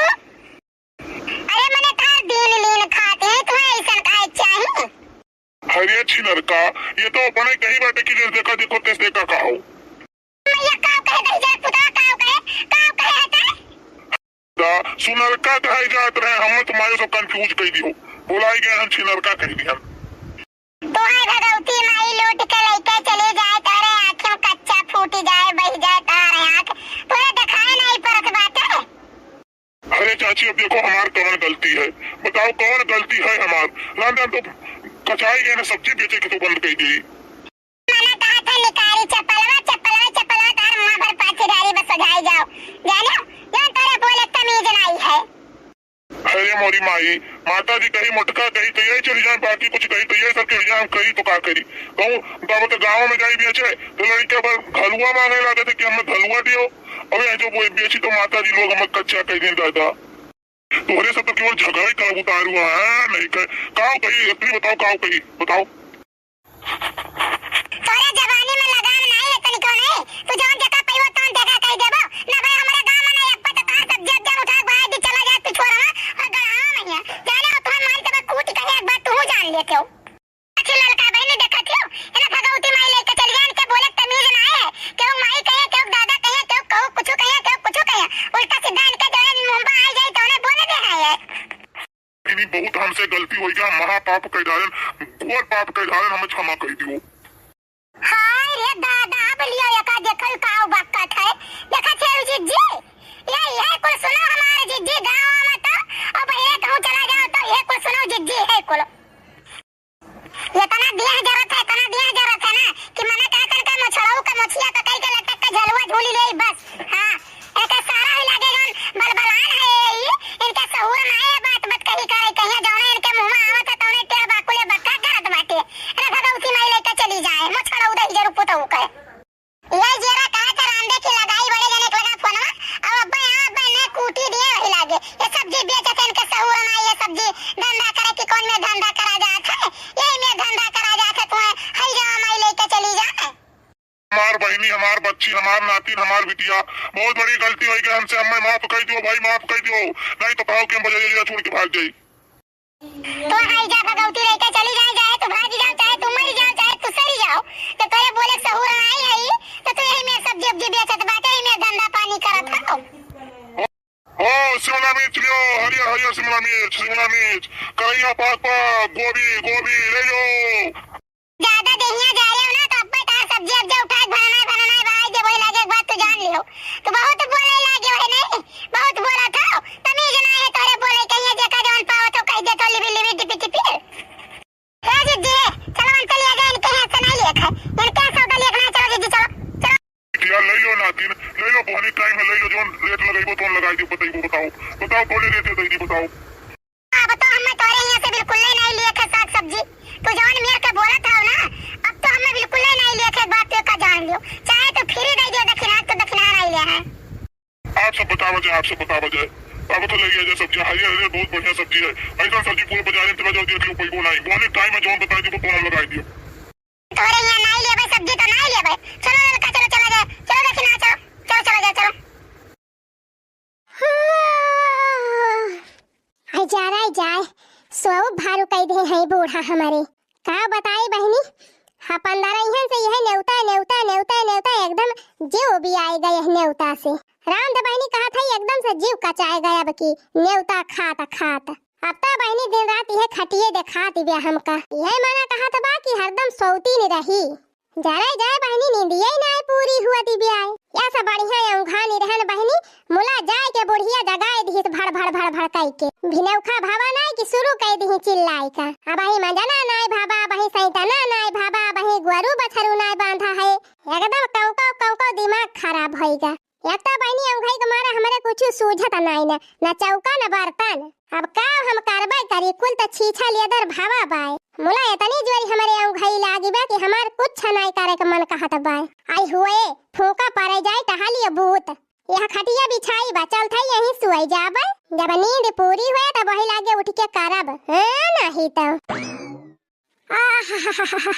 अरे मने तार दीन लीन खाते हैं, तुम्हें ऐसन काहे चाही? अरे छिनरका, ये तो अपने कही बाटे कि जैसे देखा देखो तैसे देखा का हो। मैया काव कहे दही जरा पुतवा काव कहे, काव कहे है ते? दा, सुनरका कहे जात रहे, हम तो मायो सब confuse कई दियो। बोलाई गए हम छिनरका कह दिया। तोहे भगवती माई लूट के लइके चली जाए, तोरे आँख में कच्चा फूटी जाए, बही जाए तोरे आँख, तोरे देखाए नहीं परत बाटे। अरे चाची, अब देखो हमार कौन गलती है, बताओ कौन गलती है हमार? रामधन तो कचाई गए ना, सब्जी बेचे के तो बंद कर दी। मना कहा था निकारी चपलवा, चपलवा, चपलवा अरे माई, माता जी कही, मोटका कही तो यही चली जाए, बाकी कुछ कही तो यही सब चली जाए, हम करी तो का करी? कहूँ, अब तो गाँव में जाई बेचे तो लड़का पर घलुआ माँगे लागे थे कि हमें घलुआ दियो। अब यहाँ जो वो बेची तो माता जी लोग हमें कच्चा कह दें दादा। तोहरे सब तो केवल झगड़ा ही करब उतारू है, नहीं कह, काव कही, इतनी बताओ, काव कही, बताओ। तोरे जवानी में लगाम नाई है तनिको नहीं। तू जौन देखा पइबो तौन देखा कही देबो। ना भाई, हमरे गाँव में ना एक पत तार सब्जी अब जौन उठा के भाग दी, चला जाए पिछोरवा और गड़ावा में है। जाने हो तोहर मारी तब कूट कहे एक बात तू जान लेते हो। अच्छी ललका बहनी देखत हो, इन्हें भगवती माई लेके चली जाए, इनके बोले तमीज ना है। केहू माई कहे, केहू दादा कहे, केहू, केहू कुछ कहे, केहू कुछ कहे। उल्टा सीधा इनके जो है मुंह में आ जाए तो उन्हें बोले दे है। इन्हीं बहुत हमसे गलती होइ गया, महापाप कह डालन, घोर पाप कह डालन, हमें क्षमा कर दियो। हाय रे दादा, अब लियो एका देखल काव बक्कत है। देखा छे जिज्जी, ये, ये कुल सुनो हमारे जिज्जी गाँव में तो, अब ये कहूँ चला जाओ तो ये कुल सुनो जिज्जी है कुल। इतना देह जरत है, इतना देह जरत है ना कि मने कहे तन का मोछड़ऊ का मोछिया पकड़ के लटक के झलुआ झूली ले बस। हाँ, एके सारा ही लागे जौन बलबलान है ये, इनके सहूर ना है, बात मत कही करे, कहिया जौने इनके मुँह में आवत है तौने टेढ़ बाकुले बक्का करत बाटे। अरे भगवती माई लेके चली जाए, मोछड़ऊ दही जरूर पुतऊ के। ये जेरा कहा था रामदे की लगाई बड़े जने के लगा फोनवा, अब अब्बा यहाँ अब्बा ने कूटी दिए वही लागे। ये सब्जी बेचत है, इनके सहूर ना, ये सब्जी धंधा करे कि कौन में धंधा करा जात है, यही में धंधा करा जात है, तुम्हें हई जावा माई लेके चली जाए। हमार बहिनी, हमार बच्ची, हमार नातिन, हमार बिटिया, बहुत बड़ी गलती होइ गई हमसे, हमें माफ कर दियो भाई, माफ कर दियो, नहीं तो पाओ कि हम बजरिया छोड़ के भाग जाई। तो आई जा भगवती लेके चली जाए, चाहे तू भाग जाओ, चाहे तू मर जाओ, चाहे तू सरी जाओ, तो तोरे बोले सहूर आई है, तो तू यही में सब्जी उब्जी बेचत बाटे, यही में धंधा पानी करत हो। ओ शिमला मिर्च लियो, हरियर हरियर शिमला मिर्च, शिमला मिर्च, करैया पाक पाक, गोभी, गोभी ले लो। ज्यादा देहिया जा रहे हो ना, तो अब्बे तार सब्जी अब्जे उठाए भरना है, भरना है, भाई, जब वही लागे एक बात तू जान लियो। तू बहुत बोले लागे हो, नहीं? बहुत बोला था, तमीज ना है तोरे बोले, कहिए जेका जवन पावत हो, कह दे तो लिबी लिबी टिपी टिपी। ए जिज्जी, चलो हम चलिए गए, इनके यहाँ से नहीं लेख है, इनके यहाँ सौदा लेख ना, चलो जिज्जी, चलो, चलो। बिटिया, ले लो नातिन, ले लो, बोहनी टाइम है, ले लो, जौन रेट लगइबो, तौन लगाई दियो, बताइबो, बताओ, बताओ, कौन रेट है, दीदी, बताओ। अब तो हमें तोरे यहाँ से बिल्कुल नहीं, नहीं लिए थे साग सब्जी। तू जौन मेर के बोलत हव ना, अब तो हमें बिल्कुल नहीं, नहीं लिए थे, बात तो का जान लियो। चाहे तू फ्री दे दियो दक्षिणा, तो दक्षिणा नहीं ले है। आप सब बतावा जाए, आप सब बतावा जाए। अब तो ले लिया जाए सब्जी, हरियर हरियर बहुत बढ़िया सब्जी है। ऐसा सब्जी पूरे बाजार में चला जाओ, देख लो, कोई को नहीं। बोले टाइम में जौन बताई दियो, तो हम लगाई दियो। तोरे यहाँ नहीं लेबे सब्जी तो नहीं लेबे। चलो ललका, चलो चला जाए, चलो दक्षिणा, चलो, चलो चला जाए, चलो। आई जा रहा जाए, सौ भारू कह दे हैं बूढ़ा हमारे। का बताई बहिनी, हाँ, पंद्रह इहन से यह नेवता, नेवता, नेवता, नेवता, एकदम जीव भी आए गए यह नेवता से। राम दे बहिनी कहा था, एकदम से जीव कचाए गया अब की नेवता खात खात। अब तो बहिनी दिन रात यह खटिए देखात बिया हमका। यह मना कहा था बा कि हरदम सोती नहीं रही। जरे जाए बहिनी, नींदिये नाय पूरी हुआ दिव्याय। या सब बढ़िया औंघा निरहन बहिनी, मुला जाए के बुढ़िया जगाए दिहिस भड़ भड़ भड़ भड़ कई के। भिनौखा भावा नाय कि शुरू कई दिही चिल्लाई का। अबही मंजना नाय भावा, अबही सैतना नाय भावा, अबही गोरू बछरू नाय बांधा है। एकदम कौको कौको दिमाग खराब होइगा। एक तो बहिनी औंघई के मारे हमरे कुछ सूझत नाई न, न चौका न बर्तन। अब का हम करबे करी, कुल त छीछा लेदर भावा बाय। मुला इतनी जोरी हमरे औंघई लागी बा कि हमार कुछ नाई करे के मन कहत बाय। आई हुए, फूंका परे जाए टहलिए बूत। यह खटिया बिछाई बा, चल था यहीं सोई जाबे। जब नींद पूरी हुए तब वही लागे उठ के करब। हाँ, नहीं तो। आहाहाहा।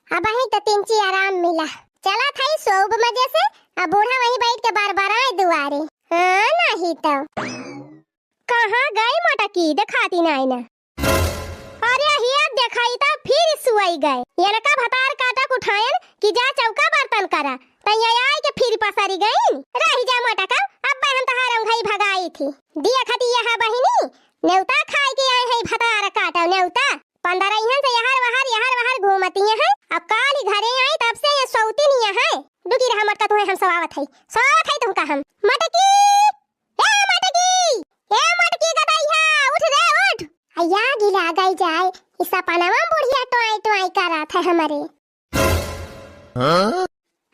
अबही तो तिनची आराम मिला। चला था ई सोब मजे से, अब बूढ़ा वहीं बैठ के बार बार आए दुआरे। हाँ, नहीं तो। कहाँ गए मोटकी, देखाती नाई ना। अरे हिया देखाई तो फिर सुआई गए। ये नका भतार काटा उठायन कि जा चौका बर्तन करा। तैया आए के फिर पसरी गईन। रही जा मोटका, अब हम तहार औंघई भगाई थी। दिया खती यहाँ बहिनी, नेवता खाए के आए हैं भतार काटा नेवता। पंद्रह इहन से यहर वहर, यहर वहर घूमती हैं। अब काल ही घरे आई, तब से ये सौती नहीं है। दुखी रहा मटका, तुम्हें हम सवावत है, सवावत है तुमका हम। मटकी, ए मटकी, ए मटकी गदैया, उठ रे, उठ। अया गिला गई जाए, इस सपनवा में बुढ़िया टोई टोई करत है हमारे। हाँ?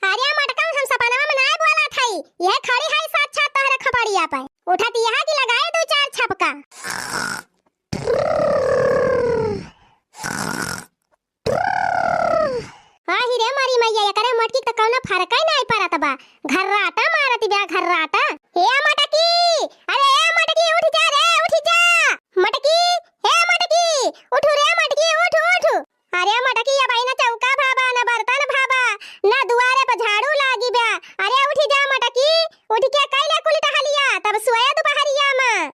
अरे मटका, हम सपनवा में नाय बोलत हई, यह खड़ी है साक्षात तोहरे खपड़िया पे। उठत यह कि लगाए दो चार छपका। फरकै नाई परत बा। घर्राटा मारत बा, घर्राटा। ए मटकी, अरे ए मटकी, उठ जा रे, उठ जा। मटकी, ए मटकी, उठ रे मटकी, उठ, उठ। अरे मटकी, अबहीं न चौका भाबा, न बर्तन भाबा, न दुआरे पर झाड़ू लागी बा। अरे उठ जा मटकी, उठ के कइले कुल टहलिया, तब सोए दुपहरिया में।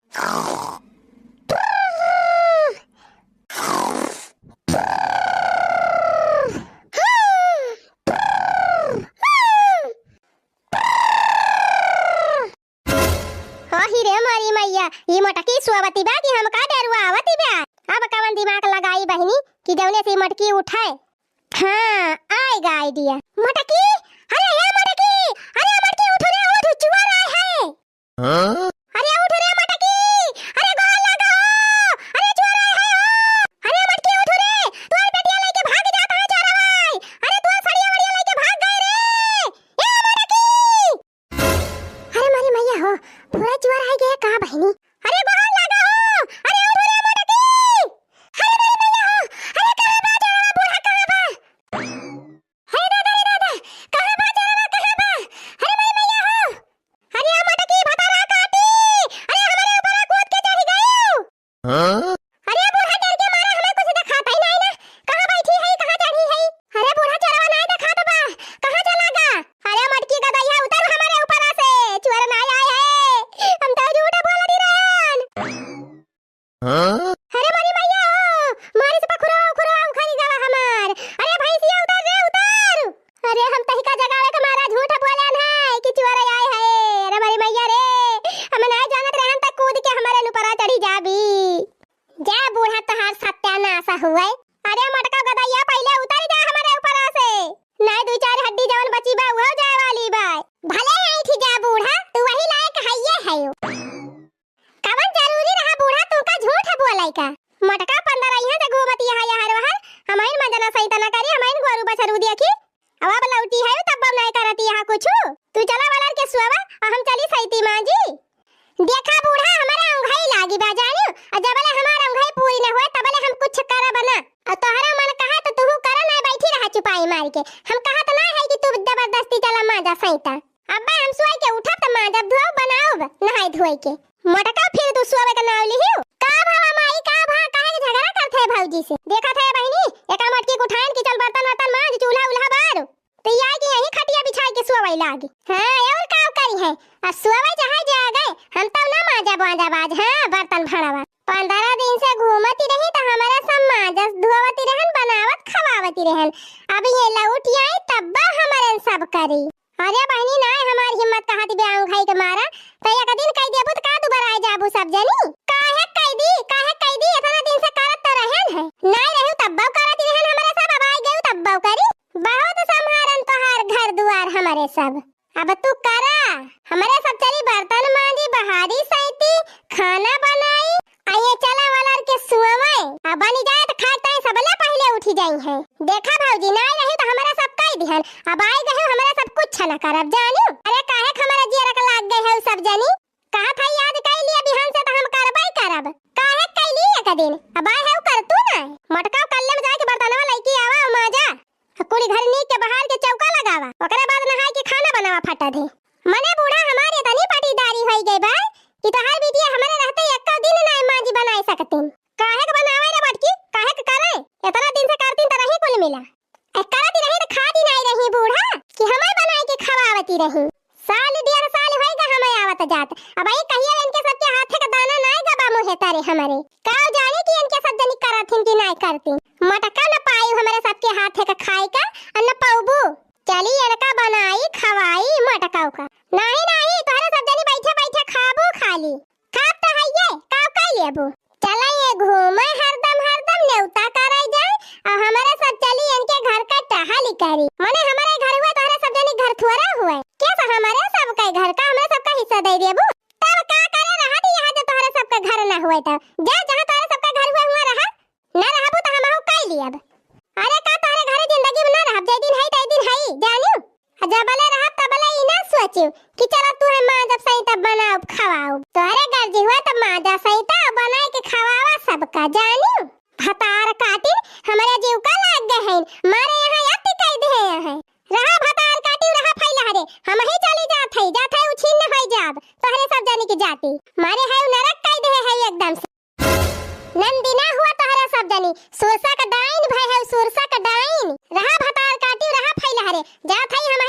ओही रे मोरी मैया, ई मोटकी सोवती बा कि हमका डेरवावती बा? अब कवन दिमाग लगाई बहिनी कि जौने से ई मोटकी उठे। हाँ, आएगा idea। मोटकी, अरे ए मोटकी, अरे मोटकी उठ रे उठ, चोर आए हैं। हाँ? अरे उठ रे मोटकी, अरे गोड़ लगा हो, अरे चोर आए हैं हो, अरे मोटकी उठ रे, तोर बेटिया लेके भाग जात है चोरवा, अरे तोर सड़िया वड़िया लेके भाग गए रे, ए मोटकी। अरे मोरी मैया हो, पूरा चोर आइ गए का बहिनी? अरे गोड़ लगा हो, अरे उठ रे मोटकी। अरे मोरी मैया हो, अरे कहाँ बा चोरवा, बूढ़ा कहाँ बा? अरे दादा रे दादा, कहाँ बा चोरवा, कहाँ बा? अरे मोरी मैया हो, अरे मोटकी भतारा काटी, अरे हमरे ऊपर कूद के चढ़ गयो। हाँ? अरे बूढ़ा डर के मारे हमें कुछ देखात ही नाहीं ना। कहाँ बैठी है, कहाँ चढ़ी है? अरे बूढ़ा चोरवा नाहीं देखात बा। कहाँ चला गा? अरे मोटकी गदइया उतर हमरे ऊपर से। चोर नाहीं आए है। हम तो झूठ बोल दी रहन। हाँ? अरे मोरी मैया हो, मारी से पखुरवा उखुरवा उखरी गवा हमार। अरे भैंसिया उतर रे उतर। अरे हम तहिका जगावे के मारा झूठ बोलन है कि चोर आए है। अरे मोरी मैया रे, हम नाहीं जानत रहन त कूद के हमरे ऊपरा चढ़ी जाबी। जा बूढ़ा तोहार सत्यानाश हुए। अरे मोटका गदइया पहिले उतर जा हमरे ऊपरा से। नाहीं दुइ चार हड्डी जवन बची बा उहो जाए वाली बा। भले ऐंठ जा बूढ़ा, तू वही लायक हइये हयो। कवन जरूरी रहा बूढ़ा तुमका झूठ बोलै का? मोटका पंद्रह यहाँ से घूमत यहाँ हर वहर, हमइन मजना सही तना करी, हमइन गोरू बछरू देखी। अब अब लौटी है तब नाहीं करत यहाँ कुछ। तू चला वलर के सुआवा, आ हम चली सैती माँजी। देखा बूढ़ा, हमरा अंगई लागी बा जानियो, आ जबले हमार अंगई पूरी न होए तबले हम कुछ करब ना। आ तोहरा मन कहा तो तुहू करा, नाहीं बैठी रहा चुपाई मार के। हम कहत नाहीं है कि तू जबरदस्ती चला माँजा सैता। अब्बा हम सोए के उठब त माँजब धोब बनाउब नहाई धोए के। मोटका फिर तू सोवे के नाव लिहियो। का भवा माई, का भा, काहे के झगड़ा करत है भौजी से? देखत है बहिनी, एका मोटकी के उठाइन कि चल बर्तन वर्तन माँज, चूल्हा उल्हा बार। त ई आइ के यहीं खटिया बिछाइ के सोवै लागी। हाँ, और का करी है? आ सोवै चाहे जागै, हम तब ना माँजब वाँजब आज, हाँ, बर्तन भाँड़वा। पंद्रह दिन से घूमती रही त हमरे सब माँजस धोवती रहन, बनावत खवावती रहन। अब ये लौट आई तब हमरे सब करी। अरे बहिनी नाहीं हमार हिम्मत कहत बे अंगई के मारा, त एक दिन कहि देबू त का दुबराइ जाबू सब जनी? काहे कहि दी, काहे कहि दी, एतना दिन से करत त रहन है। नाहीं रहू तब्बौ करत रहन हमरे सब, अब आइ गयू तब्बौ करी। बहुत सम्हारन तोहार घर दुआर हमरे सब। अब तू करा, हमरे सब चली बर्तन माँजी, बहारी सैती, खाना बनाई, आ ये चला वलर के सुअवै, आ बनी जाए त खाए ताए सबले पहिले उठी जाई है। देखा भौजी, नाहीं रही त हमरे सब कहि दिहन, अब आइ गयू हमरे सब कुछ न करब जानियो। अरे काहे के हमरे जियरा के लाग गए है सब जनी? कहत है आज कइ लिया, बिहान से त हम करबै करब। काहे कइ ली एक दिन? अब आए है कर तू ना। मोटका कल्ले में जाके बर्तनवा लइके आवा, माँजा। कुली घर नीक के बहार के चौका लगावा, ओकरे बाद नहाइ के खाना बनावा फटा दे। मने बूढ़ा हमार एतनी पटीदारी होइ गई बा कि तोहार बिटिया हमरे रहते एको दिन नाहीं माँजी बनाइ सकतीन। काहे के बनावे रे बटकी, काहे के करे? एतना दिन से करतीन त रही कुल मिला। ए, करत रही त खाती नाहीं रही बूढ़ा कि हमइ बनाइ के खवावती रही। साल डेढ़ साल होइगा हमइ आवत जात। अब ई कहिया इनके सबके हाथे के दाना नाहीं गबा मुँहे तरे हमरे। का जानी कि इनके सब जनी करथिन कि नाहीं करथिन। मोटका न पाई हमरे सबके हाथे के खाए का, आ न पउबू। चली इनका बनाई, खवाई मोटका का। नाहीं, नाहीं, तोहरे सब जनी बैठे बैठे खाबू खाली। खाब त हइये, का कइ लेबू? चला ये घूमे हरदम, हरदम नेउता करै जाए, अउ हमरे सब चली इनके घर का टहली करी। मने हमरे घर हुए तोहरे सब जनी घर थोड़ा हुए। के सा हमरे सब के घर का, हमरे सब का हिस्सा दइ देबू? तब का करे रहत यहाँ जब तोहरे सब के घर न हुए तब? जा जहाँ तोहरे सब के घर हुए हुआ रहा, न रहबू त हमहू कइ लेब। अरे का तोहरे घरे जिंदगी में न रहब, जइ दिन हई तइ दिन हई, जानियो। आ जबले रहब तबले ई ना सोचियो कि चला तू है माँ जब सही तब बनाउब खवाउब। तोहरे गर्जी हुआ तब माँ जा सही तब बनाए के खवावा सबका, जानियो। भतार काटिन हमरे जीव का लाग गए हैं, मारे यहाँ अति कइ दे हैं। रहा भतार काटिन, रहा फैला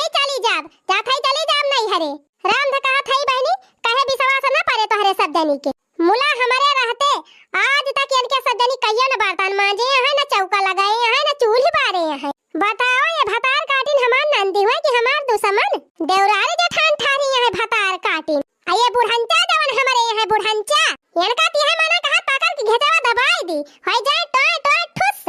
ए, चली जाब, जात हई, चली जाब नैहरे। राम ध कहत हई बहिनी, कहे विश्वास न परे तोहरे सब जनी के। मुला हमरे रहते आज तक इनके सब जनी कहियो न बर्तन मांजे हैं, न चौका लगाए हैं, न चूल्ही बारे हैं। बताओ, ये भतार काटिन हमार नंदी हुए कि हमार दुश्मन? देवरारी जेठान ठारी हैं भतार काटिन। आ ये बुढ़ंचा जवन हमरे हैं बुढ़ंचा, इनका तिहे मना कहा पकड़ के घेटवा दबाई दी, होई जाए टोए टोए ठुस।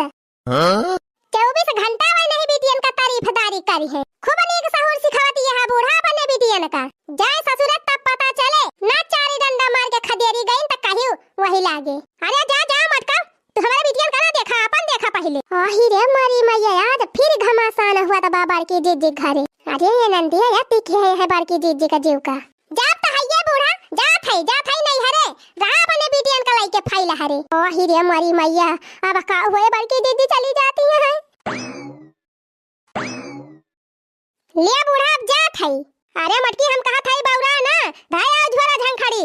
हाँ? चउबीस घंटा वही नहीं बिटियन का तारीफदारी करी है। खूब नीक सहूर सिखावत यहाँ बूढ़ा अपने बिटियन का। जाए ससुरे तब पता चले, ना चारी डंडा मार के खदेरी गई त कहियो वही लागे। अरे जा, जा मटका, तू हमारे बिटियन का ना देखा, अपन देखा पहिले। आही रे मरी मैया, आज फिर घमासान हुआ त बा बड़की जीजी घरे। अरे ये नंदिया, या टिके है, है बड़की जीजी का जीव का। जात त हइये बूढ़ा, जात हई, जात हई नैहरे, रहा अपने बिटियन का लइके फैला हरे। ओ ही रे मरी मैया, अब का हुए बड़की दीदी चली जाती हैं। ले बूढ़ा अब जात हई। अरे मटकी हम कहत हई बौरा ना, धाया झोरा झंखड़ी।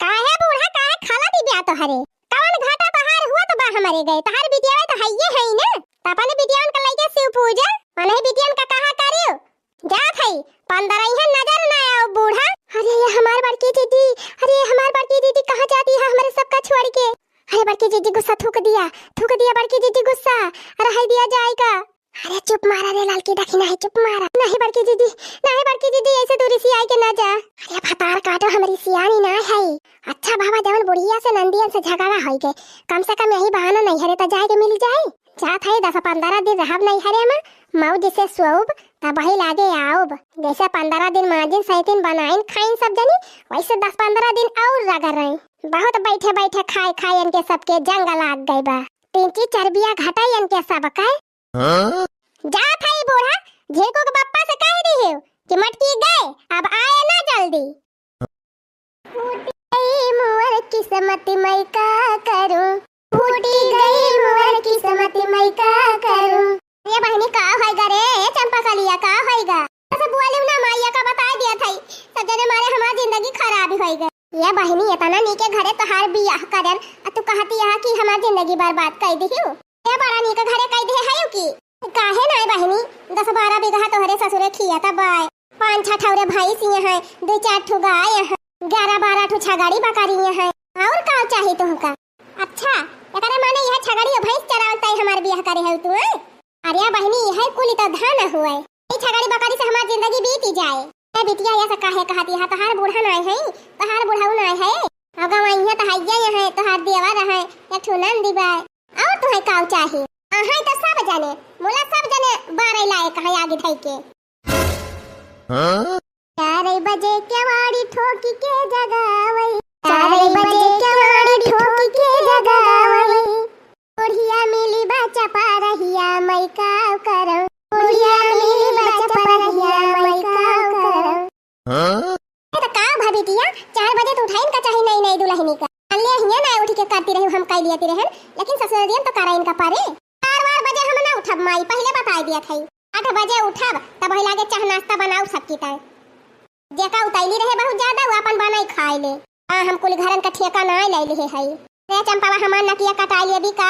काहे बूढ़ा, काहे खाला दी ब्या तोहरे? कवन घाटा तोहार हुआ त बा हमरे गए, तोहार बिटिया तो हइये हई ना। त अपने बिटियन का लइके शिव पूजा, अनही बिटियन का कहा करियो। जात हई, पंद्रह इहाँ नजर ना आओ बूढ़ा। अरे ये हमार बड़की दीदी, अरे ये हमार बड़की दीदी कहाँ जाती है हमरे सबका छोड़ के? अरे बड़की दीदी गुस्सा थूक दिया, थूक दिया बड़की दीदी गुस्सा। अरे हाय दिया जाएगा। अरे चुप मारा रे ललकी डखिना है, चुप मारा। नहीं बड़की दीदी, नहीं बड़की दीदी, ऐसे दूरी से आई के ना जा। अरे भतार काटो, हमरी सियानी ना है। अच्छा बाबा, जवन बुढ़िया से नंदियन से झगड़ा होई गए, कम से कम यही बहाना नैहरे त जाए के मिल जाए। जात हई दस पंद्रह दिन रहब नैहरे में, मौज से सोउब, तब वही लागे आउब। जैसे पंद्रह दिन माजिन सैतिन बनाइन खाइन सब जनी, वैसे दस पंद्रह दिन और रगड़ रही। बहुत बैठे बैठे खाए खाए इनके सबके जंग लाग गए बा। तीन चीज चर्बिया घटाई इनके सब का। हाँ? जात हई बूढ़ा, झिरकू के पप्पा से कह दिहियो कि मटकी गए, अब आए ना जल्दी। फूट गई मोर किस्मत, मैं का करूं? फूट गई मोर किस्मत, मैं का करूं? ये बहिनी का होइगा रे, ए चंपा कलिया का होइगा? ऐसे बोलियो ना, माइया का बताई दिया थई, सब जने मारे हमार जिंदगी खराब होइगा। ये बहिनी इतना नीके घरे तोहार बियाह करन, आ तू कहती यहाँ कि हमार जिंदगी बर्बाद कर दिहियो। ये बड़ा नीक घरे कह दे है कि काहे ना बहिनी, दस बारह बीघा तोहरे ससुरे खिया त बाय, पाँच छह ठौरे भैंस ये हैं, दो चार ठो गाय हैं, ग्यारह बारह ठो छगड़ी बकरी ये हैं, और का चाही तुमका? अच्छा, एकरे माने यह छगड़ी और भैंस चरावल तय हमार बियाह करे है तू, हैं? अरे बहिनी, यह कुल तो धन हुए, ई छगड़ी बकरी से हमार जिंदगी बीती जाए। ए बिटिया, ऐसा काहे कहत हया? तोहार बूढ़ा नाय है, तोहार बुढ़ऊ नाय है। अगवा इहाँ त हइये है, तोहार देवर है, एक ठो नंदी बा। और तोहे काऊ चाही? अहै त सब जने, मोला सब जने बारे लायक है आगे धई के। हाँ? चार बजे केवाड़ी ठोकी के जगावई, चार बजे केवाड़ी ठोकी के जगावई। बुढ़िया मिली बा चपरहिया, मैं का करौं? बुढ़िया मिली बा चपरहिया, मैं का करौं? हाँ? ए त का भा बिटिया, चार बजे त उठाइन का चाही नई नई दुलहिनी का। अल्ले हियाँ ना उठी के करती रही, हम कई लियती रहन, लेकिन ससुररियन त कराइन का परे। चार वार बजे हम ना उठब माई, पहिले बताई दिया थई। आठ बजे उठब, तब वही लागे चाह नाश्ता बनाऊ सबकी तय। जेका उतैली रहे बहुत ज्यादा, वो अपन बनाई खाए ले। आ, हम कुल घरन का ठेका ना ले लिहे हई। रे चंपावा, हमार नकिया कटाई लेबी का?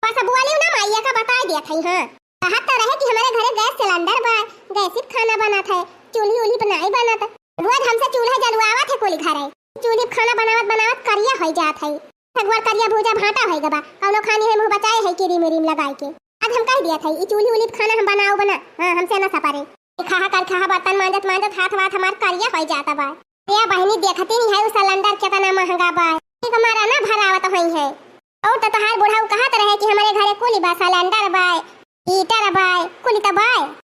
बस बोलियो ना, माइया का बताई दिया थई, हाँ। कहत तो रहे कि हमारे घरे गैस सिलेंडर बा, गैस पे खाना बनत है, चूल्ही उल्ही पर नाई बनत। रोज हमसे चूल्हा जलवावत है कुल घरे। चूल्ही पे खाना बनावत बनावत करिया होई जात है। सगवर करिया भूजा भाटा होई गबा, कौनो खानी है मुँह बचाए है क्रीम व्रीम लगाई के। आज हम कह दिया था, ई चूल्ही उल्ही पे खाना हम बनाओ बना, हाँ, हमसे ना सपरे। खाहा कर खाहा बर्तन मांजत मांजत हाथ वाथ हमार करिया होई जाता बा। ए बहिनी, देखती नहीं है उ सिलेंडर केतना महंगा बा, एक मारा ना भरावत होई है। और त तोहार बुढ़ऊ कहत रहे कि हमरे घरे कुली बा, सिलेंडर बा, हीटर बा, कुली त बा।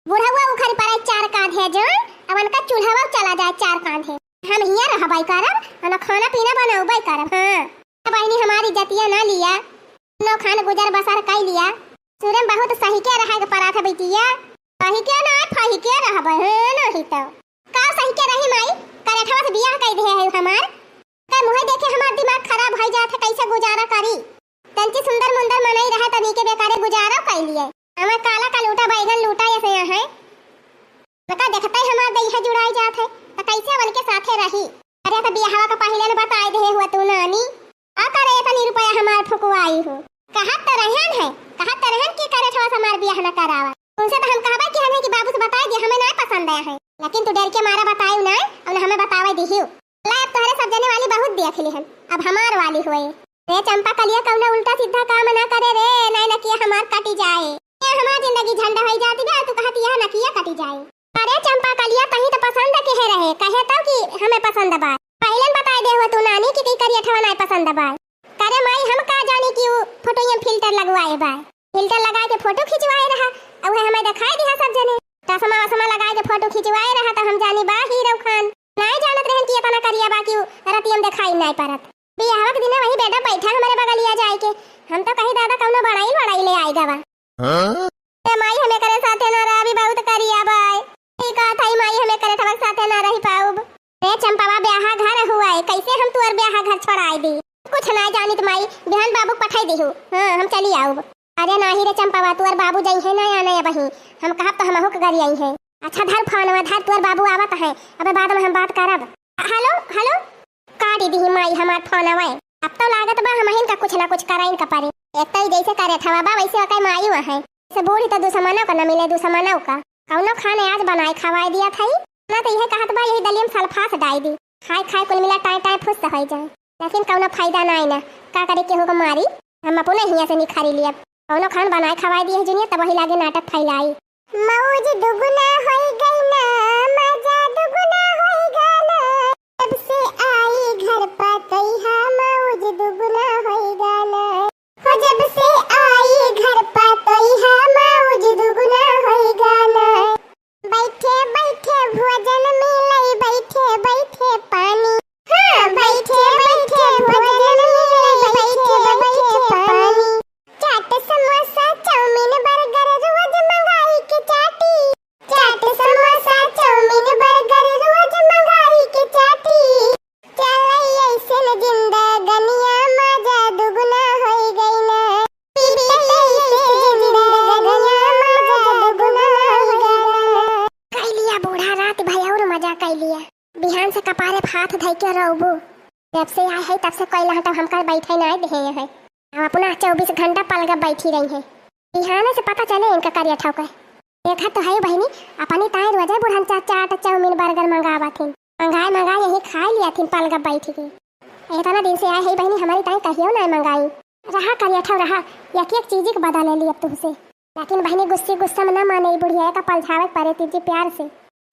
बुढ़ऊ उखरी पड़े चार कांधे जौन, अब उनका चूल्हा चला जाए चार कांधे। हम हियाँ रहबाई करब, हम खाना पीना बनौबाई करब। हाँ, ए बहिनी, हमारी इज्जतिया ना लिया, नौ खान गुजर बसर कई लिया। सुरे में बहुत सही के रहे के पड़ा था बिटिया, सही के ना, फही के रहबे, हाँ, नहीं तो। का सही के रही माई, करेठवा से बियाह कई दे है हमार। का मुँह देखे हमार दिमाग खराब होई जात है, कैसे गुजारा करी? तंची सुंदर मुंदर मनई रहे तनी के बेकारे गुजारा कई लिए। हमार काला का लूटा बैगन लूटा ऐसे यहाँ है। उनका देखते ही हमार दहिया जुड़ाई जात है, त कैसे उनके साथे रही? अरे त बियाहवा का पहिले न बताई दे हुआ तू नानी। आ करे इतनी रुपया हमार फुकवाई हो। कहत त रहन है, कहत त रहन कि करेठवा से हमार बियाह न करावा। उनसे तो हम कहबे कि हमें कि बाबू से बताए दिया, हमें नाहीं पसंद आया है, लेकिन तू डर के मारा बतायू नाहीं, और हमें बतावे दिहियो। ला, अब तोहरे सब जने वाली बहुत देख ली हम, अब हमार वाली होए। रे चंपा कलिया, कौनो उल्टा सीधा काम ना करे रे, नाहीं नकिया हमार कटी जाए। ये हमार जिंदगी झंड होई जाती बा, तू कहत यह नकिया कटी जाए। अरे चंपा कलिया, कहीं तो पसंद के है रहे, कहे तो कि हमें पसंद बा। पहले न बताए दे हुआ तू नानी कि कहीं करिया ठवा नाहीं पसंद बा। करे माई, हम का जानी कि उ फोटो में filter लगवाए बा। Filter लगा के फोटो खिंचवाए रहा, अब उहे हमें दिखाई दिहा सब जने। चश्मा वश्मा लगा के फोटो खिंचवाए रहा, तो हम जानी बा हीरो खान। नाहीं जानत रहन कि इतना करिया बा कि उ रतिया में दिखाई नाहीं परत। बियाहवा के दिने वही बेटा बैठा हमरे बगलिया जाए के, हम तो कही दादा कौनो बड़ाई वड़ाई ले आए गवा। हाँ? ए माई, हमें करे साथे ना रह, अभी बहुत करिया बाय। ठीक कहत हई माई, हमें करे ठवक साथे ना रही पाउब। रे चंपावा, ब्याहा घर हुआ है, कैसे हम तुअर ब्याहा घर छोड़ाई दी? कुछ ना जानित माई, बिहान बाबू पठाई दिहू। हाँ, हम चली आउब। अरे नाही रे चंपावा, तुअर बाबू जइहे ना आने अबही। हम कहब तो हमहू के गरियाई है। अच्छा धर फोनवा, धर, तुअर बाबू आवत है, अबे बाद में हम बात करब। हेलो, हेलो। काट दिही माई हमार फोनवा। अब तो लागत बा हमहिन का कुछ ना कुछ कराइन का परे। एक तो ई जैसे करे ठवा बा, वैसे ओकर माई वहाँ है। से बूढ़ी तो दुश्मनों का न मिले, दुश्मनों का। कौनो खाने आज बनाए खवाए दिया था ही। ना तो यह कहत बा, यही दलिया में सल्फास डाई दी। खाए खाए कुल मिला टाए टाए फुस होई जाए। लेकिन कौनो फायदा ना आई ना। का करे केहू को मारी? हम अपने हिया से निखारी लिया। कौनो खान बनाए खवाए दिए जुनिया, तब वही लागे नाटक फैलाई। मौज दुगुना होई गई ना, मजा दुगुना होई गाना। जब से आई घर पा तैहा मौज दुगुना होई गाना। हो जब से आई घर पा तैहा मौज दुगुना होई गाना। बैठे बैठे भोजन मिलई, बैठे बैठे पानी। हाँ, बैठे बैठे भोजन मिलई, बैठे बैठे पानी। चाट समोसा चाउमीन बर्गर रोज मंगाई के चाटी। चाट समोसा चाउमीन बर्गर रोज मंगाई के चाटी। चलई ऐसन जिंदगनिया मजा दुगुना होई गई ना। बीतई ऐसे जिंदगनिया मजा दुगुना होई गई ना। कई लिया बूढ़ा, रात भर और मजा कई लिया। बिहान से कपारे पे हाथ धई के रोबू। जब से आए है तब से कोई लहटा हमका बैठे ना देहे है। अब अपना चउबीस घंटा पलगा बैठी रही है। बिहाने से पता चले इनका करिया ठौके। देखा तो है बहिनी, अपनी ताई रोजे बुढ़न चा-, चाट, चाउमीन, बर्गर मंगावत हिन। मंगाए, मंगाए यही खाए लिया थिन पलगा बैठ के। इतना दिन से आए है बहिनी, हमारी ताई कहियो ना मंगाई। रहा करिया ठौ रहा, एक एक चीज के बदले ली अब तुमसे। लेकिन बहिनी गुस्से गुस्सा में ना माने, ई बुढ़िया का पलझावे परे तीजी प्यार से।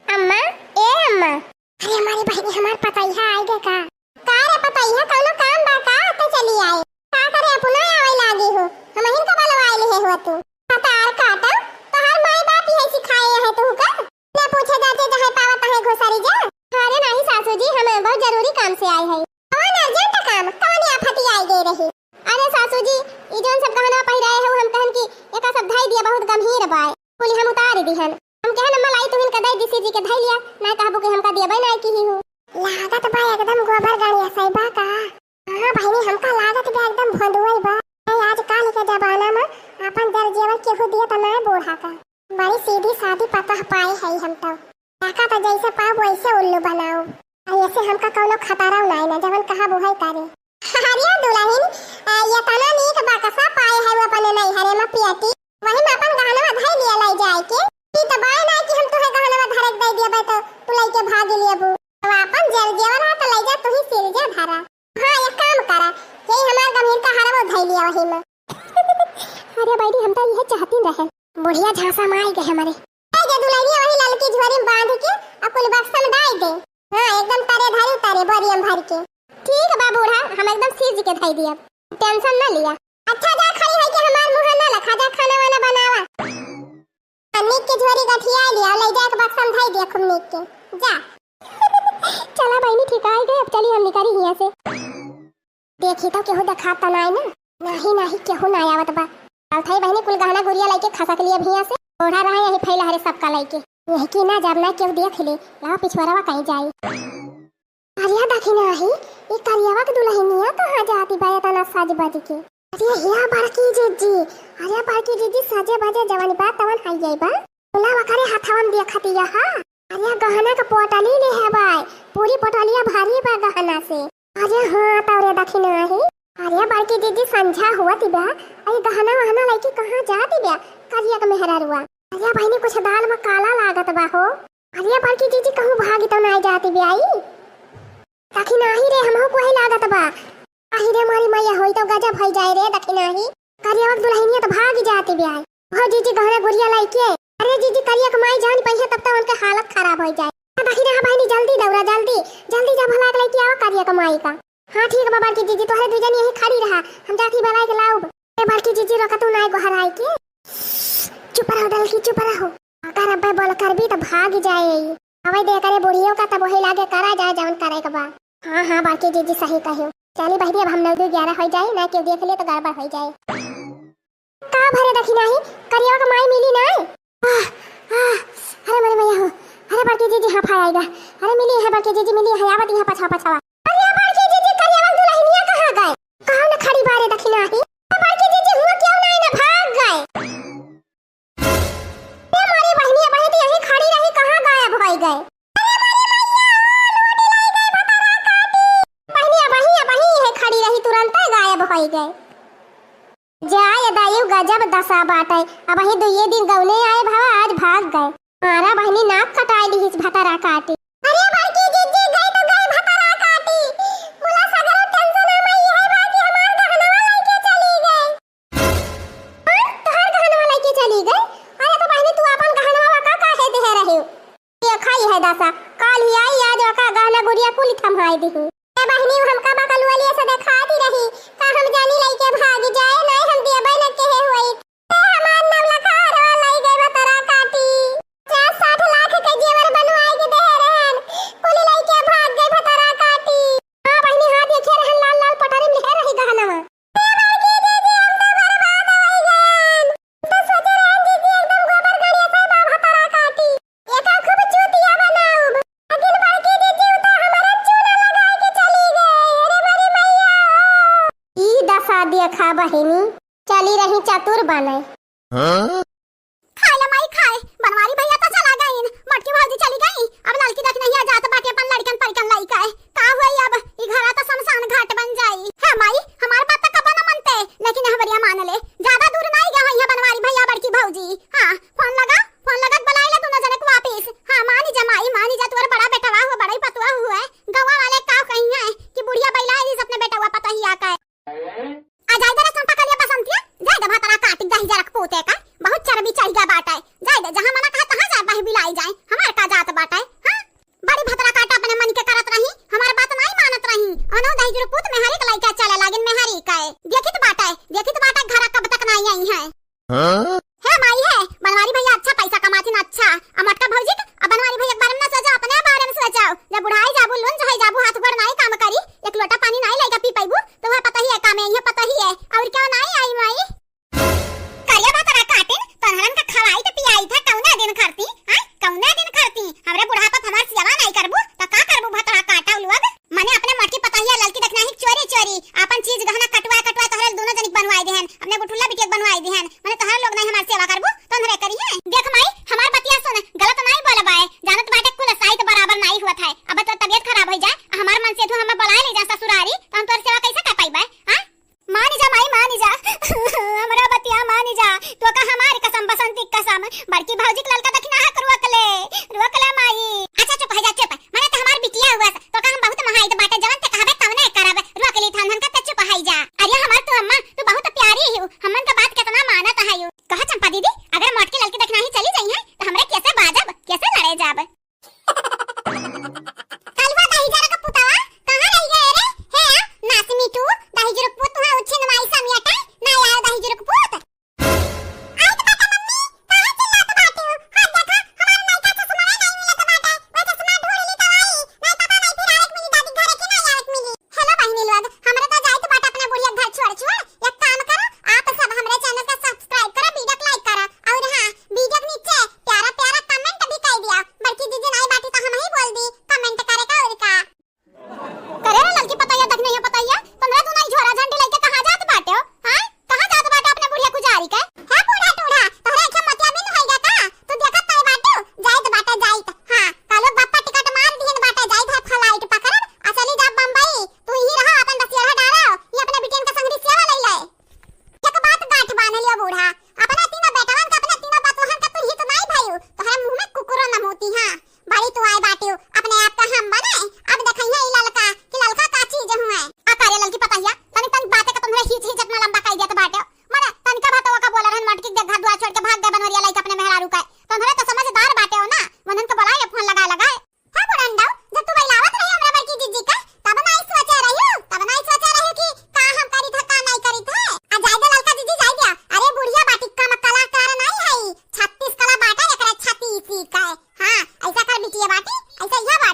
अम्मा, ए अम्मा। अरे हमारी बहिनी, हमार पतैहा आइ गए का? का रे पतैहा, कौनो काम बा का? तो चली आए। का करे अपना आवे लागी हो? हमहिन का बलवाए लिहे हो तू? पतार काटा, तोहार माई बाप यही सिखाए है तू का? ले पूछे जाते जहाँ पावत है घुसरी जा। अरे नहीं सासू जी, हम बहुत जरूरी काम से आए हैं। कौन urgent काम? कौन आफत आई गए रही? अरे सासू जी, ई जौन सब गहना पहिराए हो, हम कहन कि एका सब धई दिया, बहुत गंभीर बाय। कुल हम उतार दिहन। हम कहन अम्मा लाई तुहिन का दे दिसी जी के धई लिया, ना कहबू कि हमका दिया बे ना की ही हो। लागत बा एकदम गोबर गाड़ी असई बा का? हाँ बहिनी, हमका लागत बा एकदम भोंदुआई बा। ए, आजकल के जमाना में अपन जर जेवर केहू दिए त ना बूढ़ा का। बड़ी सीधी सादी पतोह पाए है हम तो। काका तो जैसे पाओ वैसे उल्लू बनाओ। और ऐसे हमका कौनो खतरा नाई ना, जवन कहा बुहाई करे। अरे दुल्हन, आ, ये तना नीक बकसा पाए है वो अपने नैहरे में पियती। वही में अपन गहनवा धई लिया लाई जाए के। ई तो बाय ना कि हम तुहे गहनवा धरे के दे दिया बे तो तू लइके भाग लेबू। अब अपन जेल जेवर है तो ले जा तू ही सिर जे धरा। हाँ, एक काम करा, यही हमार गंभीर का हरवा धई लिया वही में। अरे बहिनी, हम तो यह चाहती रहे। बुढ़िया झांसा में आई गए हमारे। ए जे दुल्हनिया वही ललकी झोरी में बांध के और कुल बक्सा में डाल दे। हाँ, एकदम तरे धरी तरे बोरिया में भर के। ठीक बा बूढ़ा, हम एकदम सीज के धई दिया, tension ना लिया। अच्छा जा खड़ी होई के हमार मुंह ना लखा, जा खाना वाना बनावा। आ नीक के झोरी गठिया लिया, ले जाके बक्सा में धई दिया खूब नीक के। जा। चला बहिनी, ठीक आई गए, अब चली हम निकली हिया से। देखी तो केहू देखात त नाय ना? नाही, नाही, केहू ना आवत बा। चलत हई बहिनी, कुल गहना गुरिया लइके खसक लिए भुइयां से। बूढ़ा रहा यही फैला हरे सबका लइके। यही की ना जब ना केहू देख ले, लाओ पिछुआरवा कहीं जाई। अरे देखी नाही, ई करियावा के दुल्हनिया कहाँ जाती बा इतना सज बज के? अरे हिया बड़की जीजी, अरे बड़की जीजी सजे बजे जवन बा तवन आई जाई बा। बुलावा करे हथवन देखती यहाँ। अरे गहना के पोटली ले है बाय, पूरी पोटलिया भारी बा गहना से। अरे हाँ, तौरे दखिन आही। अरे बड़की दीदी, संझा हुआ तिबा, अरे गहना वहना लइके कहाँ जा तिबा? करिया के मेहरारुआ। अरे बहिनी, कुछ दाल में काला लागत बा हो। अरे बड़की जीजी, कहूँ भागी तो नाई जाती ब्याई। दखिनाही रे, हमहू को वही लागत बा। अहि रे मोरी मैया, होई तो गजब होई जाए रे दखिनाही। करियवा के दुल्हनिया तो भागी जाती ब्याई। हो जीजी, गहना गुरिया लइके। अरे जीजी, करिया के माई जान पइहे तब तो उनके हालत खराब होई जाए। आ दखिना, हाँ बहिनी, जल्दी दौड़ा, जल्दी, जल्दी जा भला के लइके आवा करिया के माई का। हाँ ठीक बा बड़की जीजी, तोहरे दुइ जनी यहीं खड़ी रहा, हम जाती भला के लाउब। ए बड़की जीजी, रोका तू नाई गोहराई के। चुप रहो डलकी, चुप रहो। अगर अब्बे बोल करबी तो भाग जाए। अबे दे करे बुढ़ियो का तब वही लागे करा जाए जवन करे के बा। हाँ, हाँ, बड़की जीजी सही कहियो। चली बहिनी, अब हम नौ दू ग्यारह हो जाए, ना केहू देख ले तो गड़बड़ हो जाए। का भरे दखिनाही, करियवा के माई मिली ना? आह, आह, अरे मोरे मैया हो, अरे बड़की जीजी हाँ फाय आइगा। अरे मिली है बड़की जीजी, मिली है, आवत यहाँ पछवा पछवा। अरे बड़की जीजी, करियवा के दुल्हनिया कहाँ गए? कहाँ न खड़ी बारे दखिनाही? अरे बड़की जीजी, हुआ क्यों ना, ना भाग गए? ए मोरी बहिनी, अबही तो यहीं खड़ी रही, कहाँ गायब होई गए? अरे मोरी मैया, लूटी लाई गए भतरा काटी। बहिनी, अबही, अबही यहीं खड़ी रही, तुरंते गायब होई गए। जाए दायु, गजब दशा बाटे। अबही दुइये दिन गौने आए भवा, आज भाग गए। मारा बहिनी, नाक कटाए लिहिस भतरा काटी। अरे बड़की जीजी, गए तो गए भतरा काटी। मुला सगरो tension में यही बा कि हमार गहनवा लेके चली गए। हाँ, तोहार गहनवा लइके चली गई? अरे तो बहिनी, तू आपन गहनवा वका काहे देहे रही? देखा ही है दशा, काल ही आई, आज वका गहना गुरिया कुल थम्हाई दिही। ए बहिनी, हमका बकलुआ लिए से देखाती रही, का हम जानी लइके भाग जाए, नहीं हम देबे न केहे होई। ए हमार नवलखा हरवा लई गई भतरा काटी। पचास साठ लाख के जेवर बनवाई के देहे रहन, कुल लइके भाग गई भतरा काटी। हाँ बहिनी, हाँ देखे रहन, लाल लाल पटरी में लेहे रही गहनवा। ए बड़की दीदी, हम तो बर्बाद होई गएन। हम तो सोचे रहन दीदी एकदम गोबर गणेश है, बा भतरा काटी। एका खूब चूतिया बनाउब। लेकिन बड़की दीदी, उ तो हमारा चूना लगाई के चली गई। अरे बड़ी मैया हो। ई दशा देखा बहिनी, चली रही चतुर बने। हाँ? खाए ला माई खाए, बनवारी भैया तो चला गईन, मोटकी भौजी चली गई। अब ललकी दखिनहिया जात बाटे अपन लड़कन परिकन लइके। का हुई अब, ई घरा तो शमशान घाट बन जाई। हे माई, हमार बात तो कबो न मनते, लेकिन यह बरिया मान ले। ज्यादा दूर नाई गए होइहैं बनवारी भैया बड़की भौजी। हाँ, फोन लगा, फोन लगा के बुलाए ला दोनों जने को वापिस। हाँ, मानी जा माई, मानी जा, तोर बड़ा बेटवा हुआ, बड़ा ही पतुआ हुआ है। गौवा वाले का कहिहैं कि बुढ़िया बैला है, अपने बेटवा पतोहिया का। आ जाए दे रे चंपा कलिया बसंतिया, जाए दे भतरा काटी दही जरक पोते का, बहुत चर्बी चढ़ गया बाटे। जाए दे, जहाँ मना कहे तहाँ जाए, बही बिलाई जाए, हमार का जात बाटे, हाँ? बड़ी भतरा काटा अपने मन के करत रही, हमार बात नाई मानत रही। अनो दही जरक पूत मेहरी के लइका चले लागिन मेहरी के। देखित बाटे, देखित बाटे घरा कब तक नाई आई है। हाँ? हे माई हे, बनवारी भैया अच्छा पैसा कमाथिन अच्छा। आ मोटका भौजी के, आ बनवारी भैया के बारे में ना सोचो, अपने बारे में सोचो। जब बुढ़ाई जाबू, लुंज होई जाबू, हाथ गोड़ नाई काम करी, एक लोटा पानी नाई लइके पी पइबू, तो वह पतोहिया काम है, ये पतोहिया। और क्यों नाई आई माई? करिया भतरा काटिन, तोहरन का खवाई तो पियाई था, कौने दिन खरती, हाँ? कौने दिन खरती? हमरे बुढ़ापा पे हमार सेवा नाई करबू, तो का करबू भतरा काटा लोग? मने अपने मोटकी पतोहिया ललकी दखिनही चोरी चोरी आपन चीज गहना कटवा कटवा तोहरे दोनों जनिक बनवाई देहन, अपने गुठुल्ला बिटिया के बनवाई देहन। मने तोहरे लोग नहीं हमार सेवा करबू, तो अंधरे करिहैं। देख माई, हमार बतिया सुन, गलत नाई बोलबाए, जानत बाटे कुल साइत बराबर नाई हुआ था। अब तो तबियत खराब हो जाए, हमार मन से तू हमें बुलाए ले जा ससुरारी, तो हम तोर सेवा कैसे कर पाइबे? हाँ? मानी जा माई, मानी जा, हमरा बतिया मानी जा, तो का हमारी कसम, बसंती कसम, बड़की भौजी के ललका दखिनहा के रोक ले, रोक ले माई। अच्छा चुप है जा, चुप, मने तो हमार बिटिया हुआ, तो का हम बहुत महाई तो बाटे, जवन ते कहबे तवने करब, रोक ली थान धन का ते चुप है जा। अरे हमार तू अम्मा, तू बहुत प्यारी ही, हमन का बात कितना मानत है। कहा चंपा दीदी, अगर मोटकी ललकी दखिनही चली जाई है, तो हमरे कैसे बाजब, कैसे लड़े जाब? कलवा दही जरा का पुतवा, कहाँ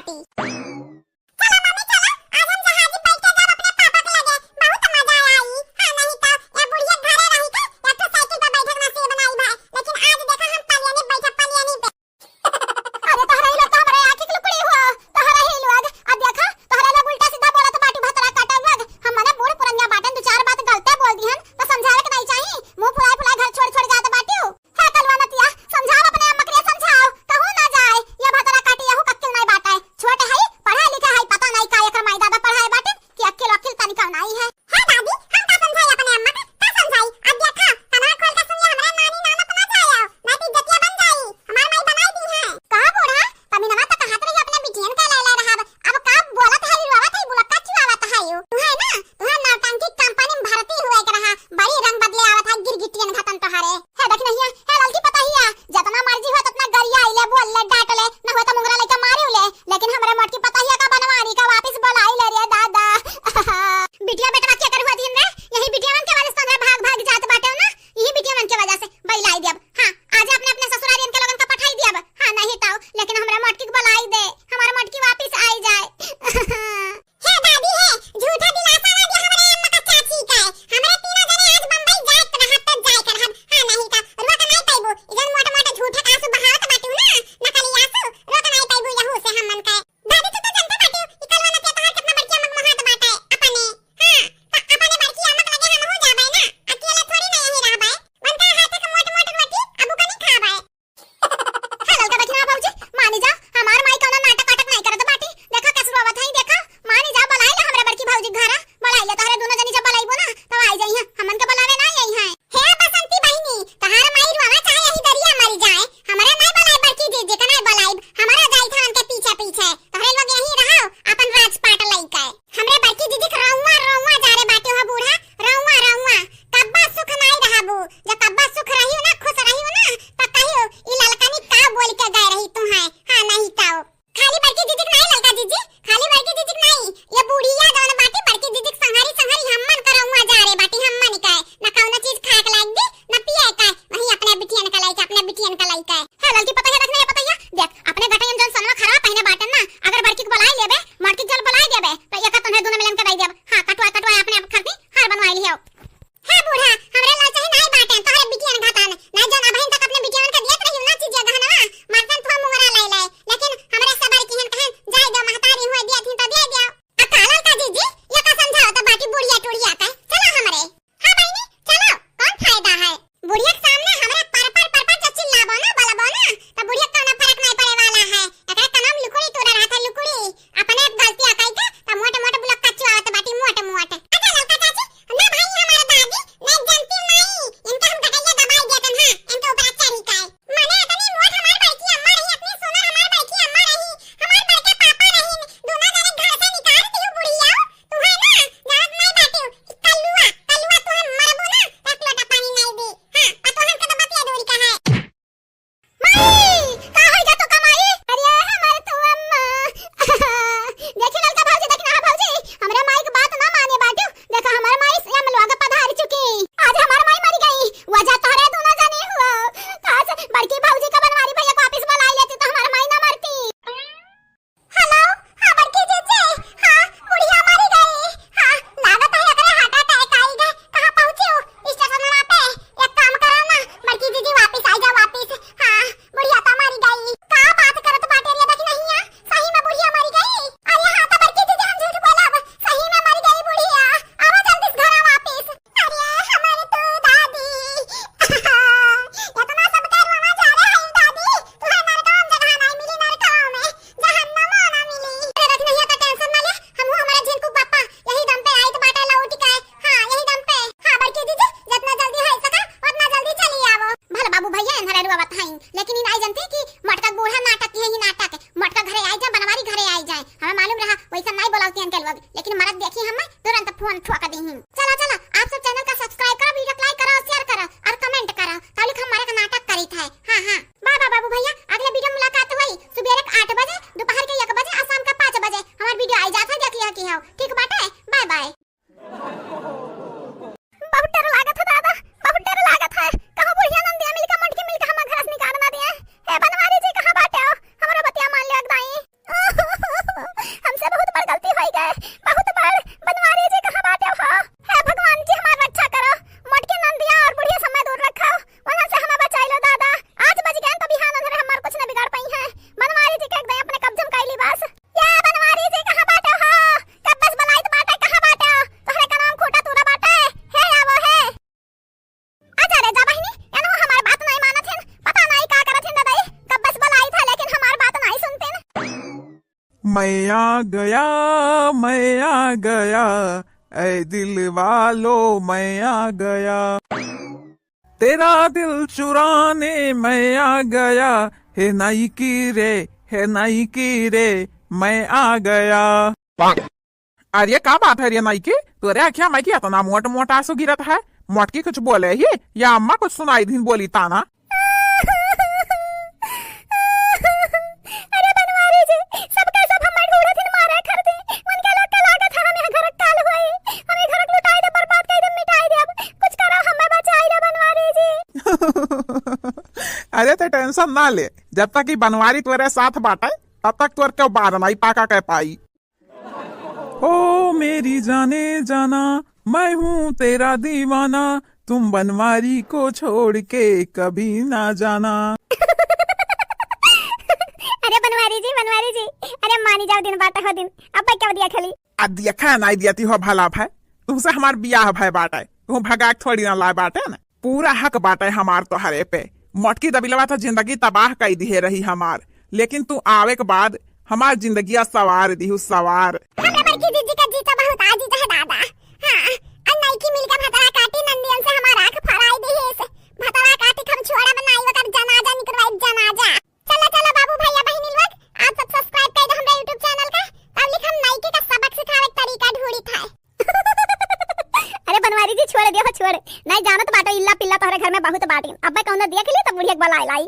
चलो मम्मी, चलो, आज हम जहाजी बैठ के जाब अपने पापा के लगे, बहुत मजा आई। हाँ, नहीं तो ये बुढ़िया घरे रही के एक ठो साइकिल पे बैठे के नसीब नहीं भए, लेकिन आज देखा हम पलियनी बैठे, पलियनी पे। अरे तोहरा ही लोग तो हमरे आँखी के लुकड़ी हो, तोहरा ही लोग। अब देखा, तोहरा लोग उल्टा सीधा बोलत बाटी भतरा काटा लोग। हम मने बूढ़ पुरनिया बाटन, दो चार बात गलते बोल दिहन, तो समझावे के नहीं चाही? मुँह फुलाए फुलाए घर छोड़ छोड़ जात बाटी। हे कलुआ नतिया, समझाओ अपने अम्मा के लिए, समझाओ, कहूँ ना जाए। ये भतरा काटी, यहू कक्किल नहीं बाटे। छोट है, पढ़ा लिखा है, पता नहीं का एकर माई दादा पढ़ाए बाटे कि अक्किल अक्किल तनिका नहीं है। हे दादी, हम का समझाई अपने अम्मा का, का समझाई? अब देखा, कनवा खोल के सुनिए, हमरे नानी नाना पना जाए, नहीं तो इज्जतिया बन जाई। हमार माई बनाई दी है। कहा बूढ़ा, तमिनवा तो कहत रही अपने बिटियन के ले ले रहब। अब का बोलत है, रोवत है, बुलक्का चुआवत है यू। तू है ना, तू है नौटंकी कंपनी में भर्ती हुए के रहा। बड़ी रंग बदले आवत है, गिरगिटियन घतन तोहरे। हे देख नहीं है, हे ललकी पतहिया, जतना मर्जी हो ततना गरिया ले, बोल ले, डांट ले, न हो तो मुंगरा लेके मारे ले, लेकिन हमरे मोटकी पतहिया का बनवारी का वापस बोलाई ले रे दादा। बिटिया बेटवा के कर हुआ दिन रे, यही बिटिया मन के वजह से तोहरे भाग भाग जात बाटे ना, यही बिटिया मन के वजह से बैलाई दियब। हाँ, आज अपने अपने ससुरारियन के लोगन का पठाई दियब। हाँ, नहीं ताऊ, लेकिन हमरे मोटकी के बोलाई दे, हमारे मोटकी वापस आई जाए। हे दादी हे, झूठा दिलासा ना दे हमरे अम्मा का चाची के। हमरे तीनों जने आज बम्बई जाए के रहब, तब जाए के रहब। हाँ, नहीं तो रोक नहीं पाइबू। ई जन मोट मोट झूठा का आंसू बहावत बाटू ना, नकली आंसू, रोक नहीं पाइबू यहू से हमन के। दादी, तू तो जानते बाटू, ई कलवा नतिया तोहार कितना बड़की अम्मा के मोहात बाटे अपने। हाँ, तो अपने बड़की अम्मा के लगे हम हो जाबे ना, अकेले थोड़ी ना यहीं रहबे। उनका हाथ के मोट मोट रोटी अबू कनी खाबे। हे ललका दखिना भौजी, मानी जा, हमार माई कौनो नाटक वाटक नहीं करत बाटी। देखा कैसे रोवत हई, देखा, मानी जा, बुलाई ले हमरे बड़की भौजी के घरा, बुलाई ले, तोहरे दोनों जनी जब बुलाइबो ना, तब आई जाई हैं, हमन के बुलावे ना आई हैं। हे बसंती बहिनी, तोहार माई रोवा चाहे यही दरिया मरी जाए, हमरा नहीं बुलाई बड़की जीजी के नहीं बुलाई, हमरा जाई था उनके पीछे पीछे, तोहरे लोग यहीं रहो, अपन राजपाट लइके। हमरे बड़की जीजी के रउआ रउआ जा रे बाटे हो बूढ़ा, रउआ रउआ, कब्बा सुख नहीं रहबू, जब कब्बा सुख रही हो ना, खुश रही हो ना, तो कहियो ई ललकनी का बोल के गए रही तू है। हाँ, नहीं तो खाली बड़की जीजी के नहीं ललका जीजी, खाली बड़की जीजी के नहीं, ये बुढ़िया जौन बाटी बड़की जीजी के संघारी संघारी हमन करउआ जा रे बाटी, हमन के ना कौनो चीज खाए के लायक दी, ना पिए के, वहीं अपने बिटियन के लायक, अपने बिटियन के लायक। हे ललकी पतैया, देख ना ये पतैया, देख अपने गटैया में जौन सोनवा खरवा पहने बाटन ना, अगर बड़की के बुलाई लेबे, मड़की जल बुलाई देबे, तो एका तोहरे दोनों मिलन के दई देब। हाँ, कटवा कटवा अपने आप खरती हार बनवाई लिहो। हे बूढ़ा, हमरे लाल चाहे नाई बाटे, तोहरे बिटियन घातन, ना जौन अबहिन तक अपने बिटियन के दियत रही ना चीजिया गहनवा, मरतन थोआ मुंगरा लाई लाई, लेकिन हमरे सबर की हन कहन, जाए दो महतारी हुए दिया थी तो दे दिया। आ काला का जीजी, ये का समझाओ तो बाटी बुढ़िया टुढ़िया का, चलो हमरे। हाँ बहिनी, चलो, कौन फायदा है? बुढ़िया के सामने हमरे पर पर पर पर जो चिल्लाबो ना, बोलबो ना, तो बुढ़िया के कौनो फर्क नहीं पड़े वाला है। एकरे कनवा में लुकुड़ी तोरा रहत है, लुकुड़ी। अपने गलतिया कई के, तो मोट मोट बुलक कच्चू आवत बाटी, मोट मोट। अच्छा ललका चाची, ना भाई हमारे दादी, मैं जानती नहीं, इनका हम गटैया दबाई देतन, हाँ, इनके ऊपर चढ़ी का है। माने इतनी मोट हमार बड़की अम्मा रही, इतनी सुंदर हमार बड़की अम्मा रही, हमार बड़के पापा रही, दोनों जने घर से निकाल दियो बुढ़िया। तू है ना, जानत नहीं बाटू, कलुआ, कलुआ तू हम मरबू ना, एक लोटा पानी नहीं दी। हाँ, आ तो हमके तो बतिया दूर का है। माई, का होई गा तो का माई? अरे हमार तू अम्मा। देखी ललका भौजी, देखी ना भौजी, हमरे माई के बात ना माने बाटू। देखा हमार माई से हम लोग पधार चुकी। आज हमार माई मर गई, वजह तोहरे दोनों जने हुआ। काश बड़की भौजी का बनवारी भैया को वापस बुलाई लेती तो हमार माई ना मरती। हेलो, हाँ बड़की जीजी, हाँ बुढ़िया मरी गई। हाँ लागत है एकरे हार्ट अटैक आई गए। कहाँ पहुँची हो? स्टेशनवा पे। एक काम करो ना बड़की जीजी, वापिस आई जाओ वापिस। हाँ बुढ़िया तो मरी गई। का बात करत बाटे रे दखिनहिया, सही में बुढ़िया मरी गई? अरे हाँ तो बड़की जीजी हम झूठ बोलब, सही में मरी गई बुढ़िया। आवा जल्दी से घरा वापिस। अरे हमार तो दादी, इतना सब के रोना जा रहे हैं दादी, तुहे नरकवा में जगह नहीं मिली, नरकवा में, जहन्नमो ना मिली। अरे दखिनहिया तो टेंशन ना ले, हमहू हमारे झिनकू पापा यही दम पे आइत बाटे लौट के। हाँ यही दम पे। हाँ बड़की जीजी, जितना जल्दी हो सका उतना जल्दी चली आवो। भल बाबू भैया इन्हरा रुआ बताई, लेकिन इन आई जनती कि मटका बूढ़ा नाटक, यही नाटक, मटका घरे आई जा, बनवारी घरे आई जाए, हमें मालूम रहा वैसा नहीं बोलावती इनके लोग, लेकिन मरद देखी हमें तुरंत फोन ठोक दी। चला चला, आप सब चैनल का सब्सक्राइब करो, वीडियो को लाइक करो, शेयर करो और कमेंट करो, ताकि हम हमारे का नाटक करीत है। हाँ हाँ, बाय बाय बाबू भैया, अगले वीडियो में मुलाकात हुई सुबेरे के आठ बजे, दोपहर के एक बजे और शाम के पाँच बजे हमारे वीडियो आई जात है, देख लिया की हो। ठीक बाटे, बाय बाय। बहुत डर लागत है दादा, बहुत डर लागत है। कहो बुढ़िया नंदिया मिलके, मोटकी मिलके हमार घर से निकाल ना दिए। हे बनवारी जी, कहाँ बाटे हो? हमरो बतिया मान लियो दाई। मैं आ गया, मैं आ गया, ऐ दिल वालो, मैं आ गया। तेरा दिल चुराने मैं आ गया, हे नाइकी रे, हे नाइकी रे, मैं आ गया। अरे का बात है रे नाइकी, तोरे अखिया माई की इतना मोट मोट आंसू गिरत है? मोटकी कुछ बोले ही या अम्मा कुछ सुनाई दिन बोली ताना? अरे बनवारी जी, सबका सब हमें ढूंढत हिन मारे खरती। उनके लोग के लागत है हमें घर काल होई। हमें घर लुटाई दे, बर्बाद कर दे, मिटाई दे। अब कुछ करो, हमें बचाई दे बनवारी जी। अरे ते tension ना ले, जब तक ई बनवारी तोरे साथ बाटे, तब तक तोर के बार नाई पाका के पाई। ओ मेरी जाने जाना, मैं हूँ तेरा दीवाना, तुम बनवारी को छोड़ के कभी ना जाना। अरे बनवारी जी, बनवारी जी, अरे मानी जाओ, दिन बाटे हो दिन, अब क्या दिया खाली? आ देखा नाई दिया ती हो भला भाई, तुमसे हमार बियाह भाई बाटे, तुम भगा के थोड़ी ना लाए बाटे ना। पूरा हक बाटे हमार तोहरे पे। मोटकी दबिलवा तो जिंदगी तबाह कई दिहे रही हमार, लेकिन तू आवे के बाद हमार जिंदगिया सवार दिहू सवार। हमरा बड़की जीजी का जीजा बहुत आजीज है दादा। हाँ, और नईकी मिलके भतरा काटी नंदियन से हमार आँख फराई दिहिस। भतरा काटी हम छोड़ा बनाई ओकर जनाजा निकलवाई जनाजा। चला चला बाबू भैया बहिनी लोग, आप सब subscribe कर दो हमरा YouTube channel का। अब लिख हम नईकी का सबक सिखावे के तरीका ढूंढी था। अरे बनवारी जी छोड़ दियो, छोड़। नहीं जानत बाटो, इल्ला पिल्ला तोहरे घर में बहुत बाटी। अब्बे कौनो देख ली तो बुढ़िया के बलाई लाई।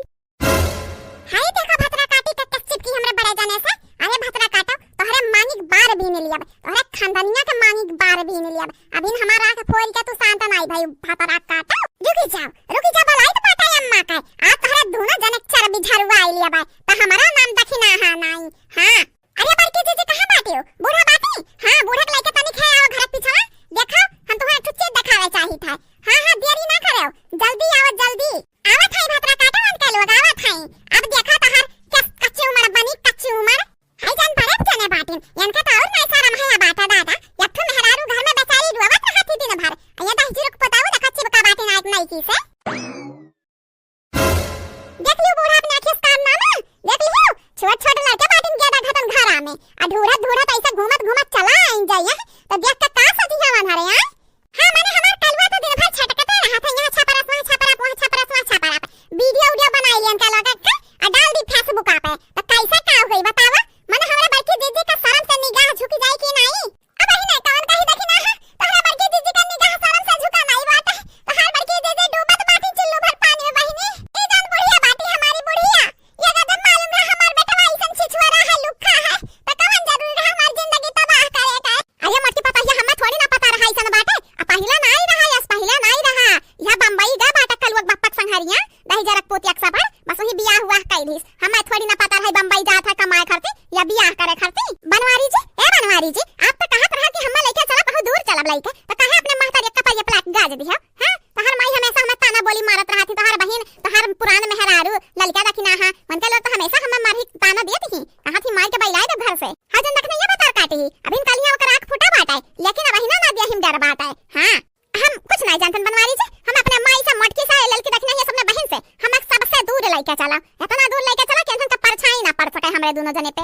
हाय देखा भतरा काटी के कस चिपकी हमरे बड़े जने से। अरे भतरा काटो, तोहरे मांगी के बार भी नहीं लिया, तोहरे खानदानिया के मांगी के बार भी नहीं लिया। अभी हमारा आँख फोड़ के तू शांत नहीं भाई भतरा काटो। रुकी जाओ, रुकी जाओ, बलाई तो बाटा अम्मा का। आज तोहरे दोनों जने के चर्बी झरुआ आई लिया भाई, तो हमारा नाम दखिना है नहीं। हाँ। अरे बड़की जीजी कहाँ बाटी हो? बूढ़ा बाटी? हाँ, बूढ़ा के लेके तनी खे आओ घर के पीछे। देखो, हम तुम्हें एक ठो चीज दिखावे चाहित है। हाँ, हाँ, देरी ना करो, जल्दी आओ, जल्दी। आवत है भतरा काटे उनके लोग, आवत है। अब देखो तोहर कस-, कच्ची उम्र बनी, कच्ची उम्र। हाय जान बड़े जने बाटिन, इनका तो और नहीं शर्म है या बाटा दादा। एक ठो मेहरारू घर में बेचारी रोवत रहती दिन भर। ये दस जीरो को पताऊ देखा चिपका बाटिन आज नईकी से। देख लियो बूढ़ा अपने आँखी से काम ना ना, देख लियो, छोट छोट लड़के बाटिन गेदा घतन घरा में, आ ढूढ़त ढूढ़त ऐसे घूमत घूमत चला आइन जाइए, तो देख के का सजिया वन्हरे आए। हाँ, मने हमार कलुआ तो दिन भर छटकते रहत है, यहाँ छपरस, वहाँ छपरस, वहाँ छपरस, वहाँ छपरस, video उडियो बनाई लियन का लगा के, आ डाल दी Facebook पे, तो कैसे का होई बतावा? मने हमरा बड़की जीजी का शर्म से निगाह झुक जाई कि नहीं? अब बहिने, कवन कही देखी ना है, तोहरा बड़की जीजी का निगाह शर्म से झुका नाई बाटे। तोहार बड़की जीजी डूबत बाटी चुल्लू भर पानी में बहिनी। ई जौन बुढ़िया बाटी हमारी बुढ़िया, ये अगर जब मालूम रहा हमार बेटवा अइसन छिछुआरा है, लुक्खा है, तो कवन जरूरी रहा हमार जिंदगी तबाह करे का? अरे मोटी पतोहिया, हमें थोड़ी ना पता रहा अइसन बाटे। आ पहिला नाई रहा, यस पहिला नाई रहा। यह बम्बई गए बाटे कलुआ के बप्पा के संघरिया। दही जरक पोतिया के सफर, बस वही बियाह हुआ कई दिस। हमें थोड़ी ना पता रहे बम्बई जात है कमाए खरती या बियाह करे खरती। बनवारी जी, ए बनवारी जी, आप तो कहत रहा कि हमें लइके चला बहुत दूर चलब लइके, तो काहे अपने महतारी का परिया पलाट गाज दिया? हाँ, तोहर माई हमेशा हमें ताना बोली मारत रहती, तोहर बहिन, तोहर पुरान मेहरारू, ललका दखिना हा, उनके लोग तो हमेशा हमें मारी ताना देती ही, कहा थी माई के बैलाई दे घर से। हाँ, जन दखिना ये बता काटी ही, अभी कल यहाँ ओकर आँख फूटा बाटे, लेकिन अब अहिना ना दिया हिम डर बाटे। हाँ। हम कुछ नहीं जानतन बनवारी जी, हम अपने माई से, मोटकी से, ललकी दखिना, ये सबने बहिन से, हम सबसे दूर लइके चला, इतना दूर लइके चला कि इनका परछाई ना पड़ सके हमरे दोनों जने पे।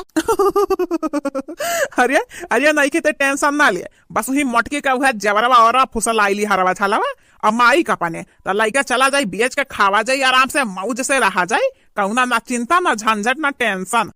अरे, अरे, नहीं के ते tension ना ले, बस वही मोटकी का वह जबरवा और फुसल आइली हरवा छालवा, अब माई का पने, तो लइके चला जाई, बेच के खावा जाई, आराम से मौज से रहा जाई, कौना ना चिंता, ना झंझट, ना tension।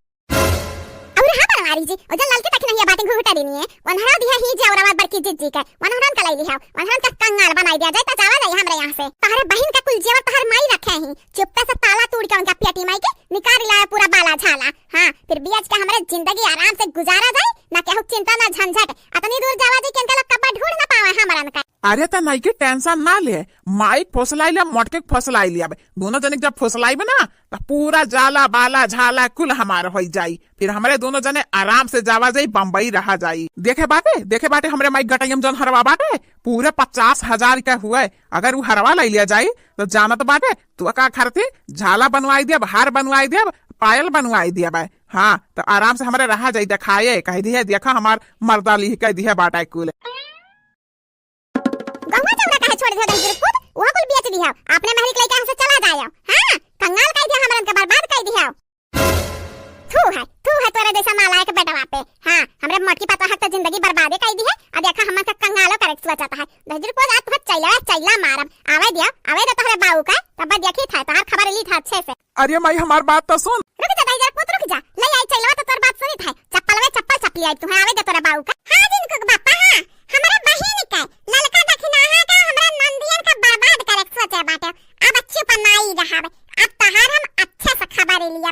और हाँ बनवारी जी, ओ जन ललकी तक नहीं बाटे घुघुटा देनी है, वनहरा दिया ही जेवरावा बड़की जिज्जी के, वनहरन का लाई लिहा, वनहरन का कंगाल बनाई दिया जाए, तो जावा जाए हमरे यहाँ से। तोहरे बहिन का कुल जेवर तोहर माई रखे ही, चुप्पे से ताला तोड़ के उनका पेटी माई के निकाल लाए पूरा बाला झाला। हाँ, फिर बियाज के हमरे जिंदगी आराम से गुजारा जाए, ना केहू चिंता ना झंझट। अतनी दूर जावा जी के इनका लोग कब्बा ढूंढ ना पावे हमरन का। अरे त नाई के tension ना ले, माई के फुसलाई ले, मोटके के फुसलाई ले। अब दोनों जने के जब फुसलाइबे ना, त पूरा जाला, बाला, झाला कुल हमार होई जाई। फिर हमरे दोनों जने आराम से जावा जाई, बम्बई रहा जाई। देखे बाटे, देखे बाटे हमरे माई गटैयम जौन हरवा बाटे, पूरे पचास हजार के हुए। अगर उ हरवा लई लिया जाई, त जानत बाटे, तू का खरती, झाला बनवाई देब, हार बनवाई देब, पायल बनवाई देब। हाँ, त आराम से हमरे रहा जाई, देखाए, कह दिहे, देखा हमार मर्दा लिह कह दिहे बाटे कुल। गौवा चौरा काहे छोड़ दिया दही गुरुकुत? वह कुल बेच दिया। अपने महरी के लइका यहाँ से चला जाया। हाँ, कंगाल कह दिया, हमरन के बर्बाद कह दिया। थू है, थू है तोरे जैसा नालायक बेटवा पे। हाँ, हमरे मोटकी पतोह के तो जिंदगी बर्बादे कइ दिहे। अब देखा, हमन का कंगालो करे के सोचत है। दहिजर को रात भर चैला, चैला मारब। आवे दिया, आवे दे तोहरे बाऊ का, तब देखी था, तोहार खबर ली था अच्छे से। अरे माई, हमार बात तो सुन। रुक जा दहिजर पूत, रुक जा। ले आई चैलवा तो तोर बात सुनी था। चप्पलवे चप्पल चपली आई तुहे, आवे दे तोरे बाऊ का। हाँ जिनको के बापा, हाँ, हमरे बहिन का, ललका दखिनाहा का, हमरे नंदियन का बर्बाद करे के सोचे बाटे। अब अच्छी पर नाई रहावे। अब तोहार हम अच्छे से खबर लिया।